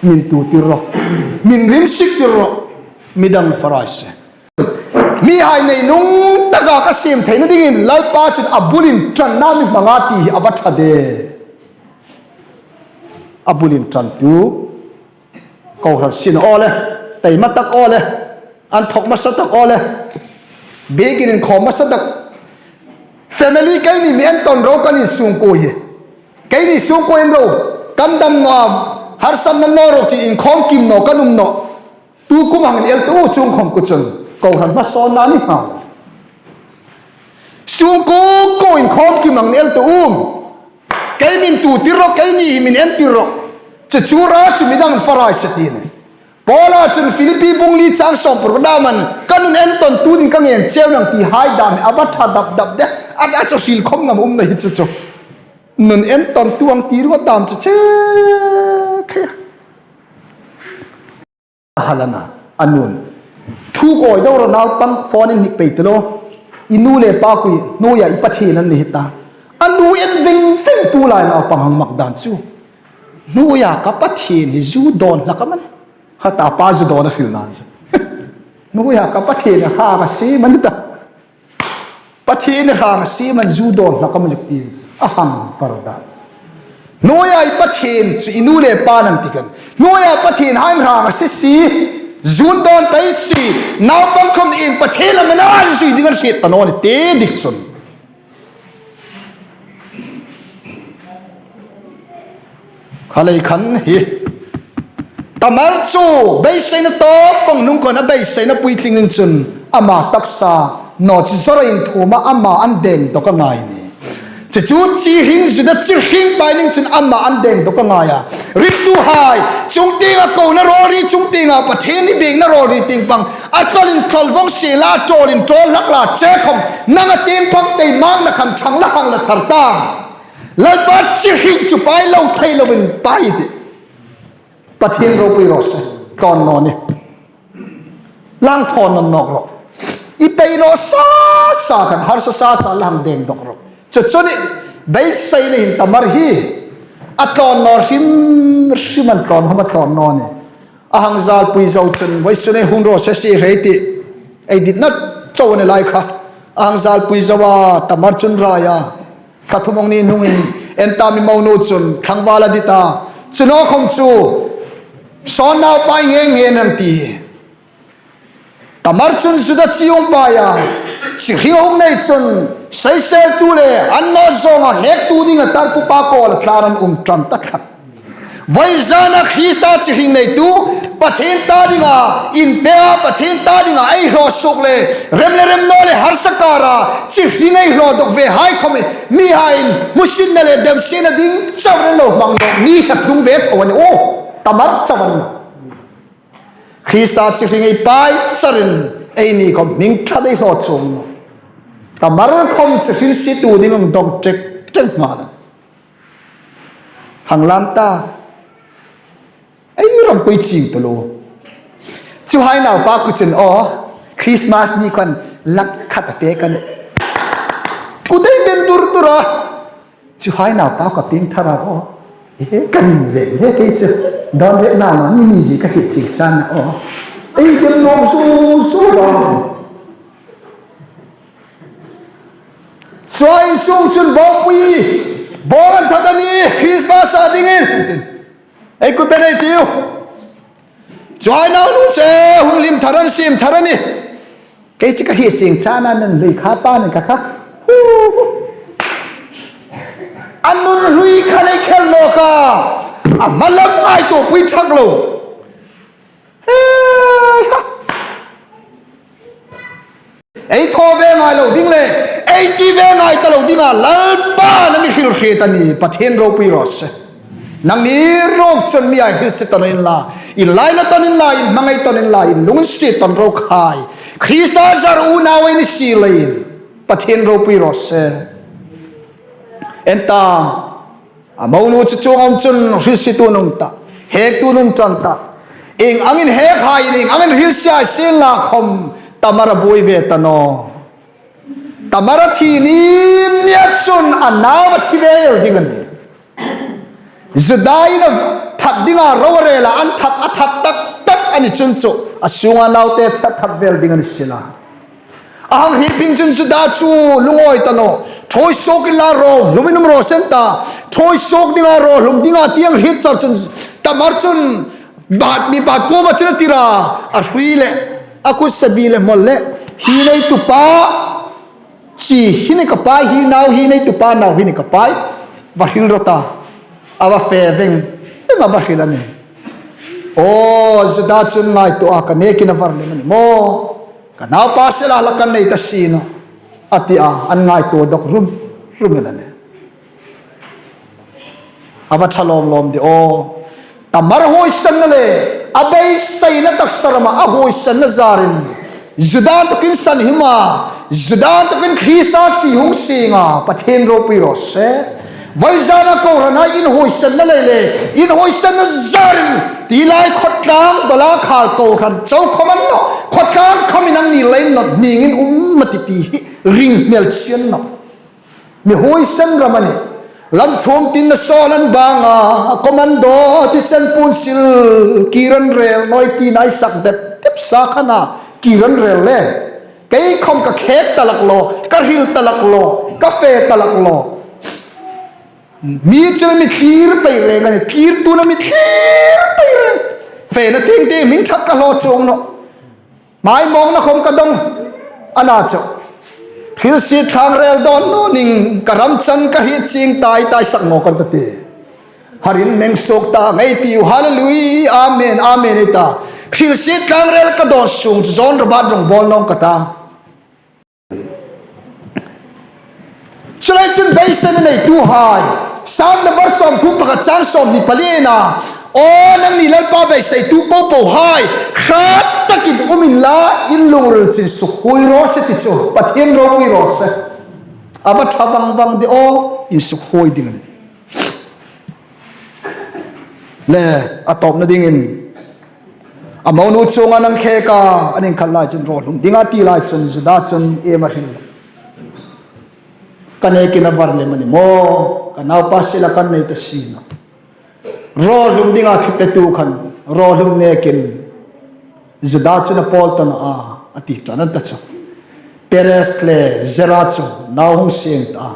Min tu tir rawh. Min rimsik tir rawh. Midang far hai se. Mihai nei nung taka ka siem theina dingin Lalpa chun a bulin ṭanna mi hmanga ti hi a va ṭha de. A bulin ṭantu. Kohran sin aw le, taima tak aw le, an thawk hmasa tak aw le, biekin inkhawm hmasa tak. Family keini mi entawn ro kan insungkuo hi. Keini sungkuo en ro, kan dam naw, harsatna naw ro ti inkhawm kim naw kan um nawh. Tu kum hang el tu chung khom ku chun, kohran hmasawnna ni hang. Sungkuo kuo inkhawm kim hang el tu um. Kei min tu tir rawh, keini hi min en tir rawh. Chu chu ra chu midang far hai se ti ni. Paula chun Philippi bung li chang sawmparuk dam an, ka nun entawntu ding ka ngen cheu nang ti hai dam a va ṭha dap dap de. A, a chu hril khom ngam um na hi chu chu. Nun entawntu ang ti ru dam chu che khe. A hal a na, a nun. Thu kawi dawr naupang phone-in hnik pei ti lo. I nu le pa kuoi, hnuoia i Pathien an ni hi ta. A nu en veng veng tu lai naupang hang mak dan chu. Hnuoia ka Pathien hi zu dawn hlak am a nih. Kha ta pa zu dawn a hril nan chu. Hnuoia ka Pathien hi hang a siem a ni ta. Pathien hi hang a siem a ni, zu dawn hlak am a ni ti a hang far dan. Hnuoia Pathien chu i nu le pa nang ti khan. Hnuoia Pathien hai rang a si si. Zun dawn pei si. Naupang khom in Pathien a mana zui ding an hriet ta naw ni te dik chun. Khalei khan hi. Tamar chu beiseina tawp kawng hnung khan a beiseina puitling in chun ama taksa naw chu zora inthuoma ama an deng dawk a ngai ni. Chu chu chi hring Juda chi hring pai ning chun ama an deng dawk a ngai a. Ringtuhai, chungtienga kona rawl ri, chungtienga Pathien ni biekna rawl ri tieng pang a tlawlin tlawl vong si la, tawlin tawl hlak la che khom nang a tieng pang tei mang na kham thang la hang la thar ta. Lalpa chi hring chu pai lo thei lovin pai ti. Pathien ropui raw se. Tlawn naw ni. Lang thawn nawn nawk ro. I pei naw sa sa khan harsa sa sa la hang deng dawk ro. Chu chu ni beiseina hin Tamar hi a tlawn naw hrim hrim an tlawn hom a tlawn naw ni. A hang zalpui zo chun vawisun ei hung raw se si rei ti. Ei ditna chau ni lai kha. A hang zalpui zo a Tamar chun rai a. Kha thumong ni hnungin en ta mi monu chun tlangval a dit a. Chu naw khom chu sawn naupa nge nge nang ti. Tamar chun Juda chi hung pai a. Chi hring hung nei chun seiseltu le an naw zawnga hektu dinga tarpupa kawla tlan an um ṭan ta tlat. Vawi zana Krista chi hring neitu Pathien ta dinga inpea, Pathien ta dinga ei hlaw suok le rem le rem naw le harsa kara chi hring ei hlaw dawk ve hai khom mihaiin hmusitna le demsietna ding chau reng lo hmang dawk ni hla tlung ve tho a ni aw. Tamar chau a ni. Krista chi hring ei pai charin eini khom hming ṭha dei hlaw chuong. Tamar khom chi hring situ ding ang dawng ṭek ṭek hma la. Hang lam ta. Ei ram koi ching tu lo. Chu hai naupa ku chun aw, Christmas ni khan lak khat a pek a nih. Ku dei ben dur dur a. Chu hai naupa ka pieng thar a aw. E, ka ring ve ve kei chu. Dawn ve na na ni ni zie ka hriet ching chan a aw. Ei dem nawk zu zu a. Chuong sung chun bawpui, bawl an that a nih, Christmas a dingin. Ei kut ben ei tiu. Chuong nau nu che hung lim thar an sim thar a nih. Kei chu ka hriet ching chan a nun hlui kha pa nen ka kha. Hu, hu. A nun hlui kha lei khel nawk a. A hma lam ngaituo pui thak lo. He, ha. Ei thaw ve ngai lo ding le, ei ti ve ngai ta lo dinga Lalpan a mi hril hriet a nih, Pathien ropui raw se. Nangni ruok chun mi ei hrilsie ta naw inla, inlainat ta naw inla, inhmangai ta naw inla, inlungsiet ta naw ro khai. Krista zar unau ei ni si leiin, Pathien ropui raw se. En ta, a monu chu chuong a um chun hrilsietu an um ta, hektu an um ṭan ta. Ieng angin hekhai, ieng angin hrilsiehai sienla khom, Tamar a buoi ve ta naw. Tamar a thi ni nia chun a nau a thi ve el ding a nih. Juda in a that dinga ro a rel a, an that, a that tak tak a ni chun chu a sunga naute that that ve el ding a ni sih a. A hang hriet phing chun Juda chu lungawi ta naw. Ṭhuoi suok inla raw, hlumin um raw se an ta. Ṭhuoi suok dinga raw, hlum dinga ti a hang hriet char chun Tamar chun bat mi bat kuoma chun a tir a. A hrui le, a kutsabi le hmawl le. Hi neitu pa, chi hi ni ka pai, hi nau hi neitu pa, nau hi ni ka pai. Va hril rawh ta. A va fe veng veng a va hril a nih. Aw, Juda chun ngaituo a, ka nekin a var lem a ni maw. Ka naupa sela la kan nei ta si naw, a ti a, an ngaituo dawk rum rum el a nih. A va ṭha lawm lawm de aw. Tamar hawisanna le a beiseina taksa rama a hawisanna zarin Juda takin sanhim a, Juda takin Krista chi hung sing a, Pathien ropui raw se. Vawi zana kohranhai in hawisanna lei le, in hawisanna zarin, ti lai khawtlang bala khal kohran chau khom a ni naw, khawtlang khom in ang ni lei naw, ning in um ma ti ti hi ring hmel chie a ni naw. Mi hawisan ram a nih. Lam chhung tin a sawl an bang a, commando thisen puon sil, kir an rel naw ti nai sak dep dep sa khan a, kir an rel le. Kei khom ka khek ta lak lo, ka hril ta lak lo, ka fe ta lak lo. Mi chu mi thlir pei reng a nih, thlirtuna mi thlir pei reng. Fena tieng tieng hming ṭhat ka hlaw chuong nawh. Hmaimawngna khom ka dawng a na chu. Hrilsiet thlangrel dawn naw ning, ka ram chan ka hriet chieng tai tai sak naw kan ta ti. Harin meng suok ta ngei tiu, hallelujah, amen, amen ei ta. Hrilsiet thlangrel ka dawn sung chu John Robert Rongbawlnawm ka ta. Chuleiin chun beiseina neituhai, Sam number sawmthum pakhat chang sawmhni pali-a, aw nangni Lalpa beiseitu popo hai, hrat takin um inla, in lungril chin sukhuoi raw se ti chu Pathien ropui raw se. A va ṭha vang vang de aw, in sukhuoi ding a nih. Le, a tawpna dingin, a monu chunga nang kheka an inkhat lai chun raw hlum ding a ti lai chun Juda chun iem a hril? Ka nekin a var lem a ni maw, ka naupa sela kan nei ta si naw. Raw hlum dinga thu petu khan raw hlum nekin Juda chun a pawl ta naw a, a ti ṭan a ta chu. Perez le Zerah chu nau hung seng ta.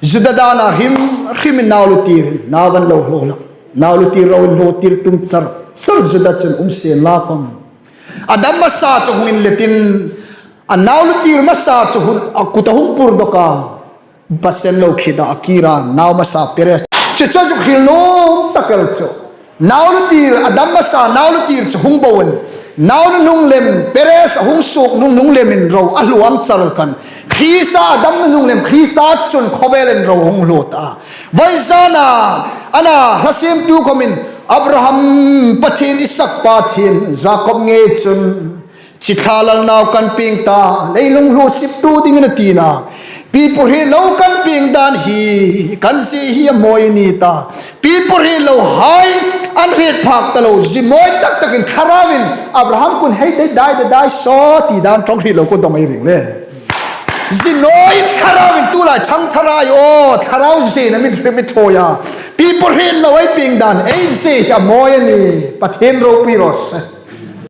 Juda dana hrim hrimin nau lutir, nau an lo hlaw hlak. Nau lutir ro inhlaw tir tum char char Juda chun um seng la khom. A dam hmasa chu hung inletin, a nau lutir hmasa chu hun a kut a hung pur dawk a. Pasen lo khit a, a kir a, nau hmasa Perez. Chu chu zuk hril nuom tak el chu. Nau lutir, a dam hmasa nau lutir chu hung bo in. Nau nunung lem, Perez a hung suok nunung lemin ro a hluo ang char khan. Krista a dam nunung lem, Krista chun khawvelin ro hung hlaw ta. Vawisuna, a na hla siemtu khomin, Abraham Pathien, Isak Pathien, Jakob ngei chun, chi thlalal nau kan pieng ta, leilung hluo siptu dingin a ti a. Pi pu hriet lo kan pieng dan hi, kan zie hi a mawi a ni ta. Pi pu hriet lo hai, an hriet phak ta lo, zie mawi tak takin Thlarauvin, Abraham kunin hei dai dai dai dai saw ti dan ṭawng hriet lo ka dawng ei ring le. Zie nawi Thlarauvin tulai ṭhang Thlarai aw, Thlarau ziena min hriet mi ṭhuoi a. Pi pu hriet lo ei pieng dan, ei zie hi a mawi a ni, Pathien ropui raw se.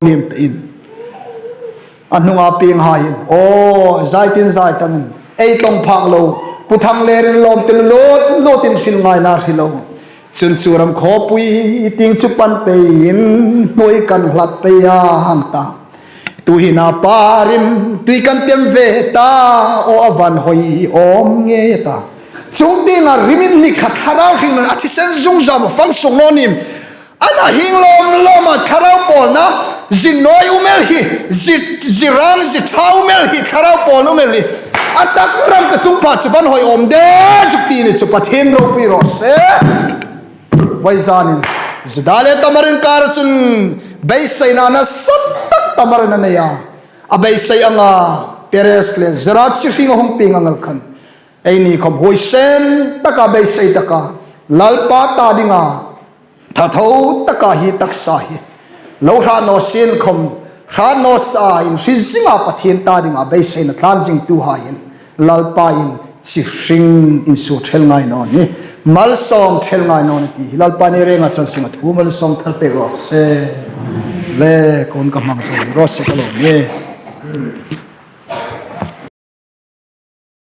Nim ta in. A hnunga pienghai hin, aw, zai tin zai tangin, ei tawng phak lo, Pu Thanglerin lawm tel lawt lawtin hril ngaina hril lo. Chun chu ram khawpui tieng chu pan peiin hnuoi kan hlat pei a hang ta. Tuhin a parin tui kan tem ve ta, aw a van hoi awm ngei ta. Chuong tienga rimin ni khat Thlarau hringnun a thisen zungzam a fang sung naw nim. A na hing lawm lawm a Thlarau pawlna, zie nawi um el hi, zie, zie rang, zie ṭha um el hi, Thlarau pawlna um el hi. A tak ram ka tum pha chu van hoi awm de zuk ti ni chu Pathien ropui raw se. Vawizanin, Juda le Tamarin kar chun beiseina nasa tak Tamarin a nei a. A beisei anga Perez le Zerah chi hring a hung pieng ang el khan. Eini khom huoisen taka beisei taka Lalpa ta dinga thatho taka hi taksa hi lo hrat naw sien khom hrat naw sa in hri zinga Pathien ta dinga beiseina tlan zingtuhai hin Lalpa'n chi hring insuo thel ngai naw ni, malsawm thel ngai naw ni ti hi Lalpa'n ei renga chan sunga thu malsawm thar pek raw se. Le, kuon ka hmang zo raw se ka lawm e.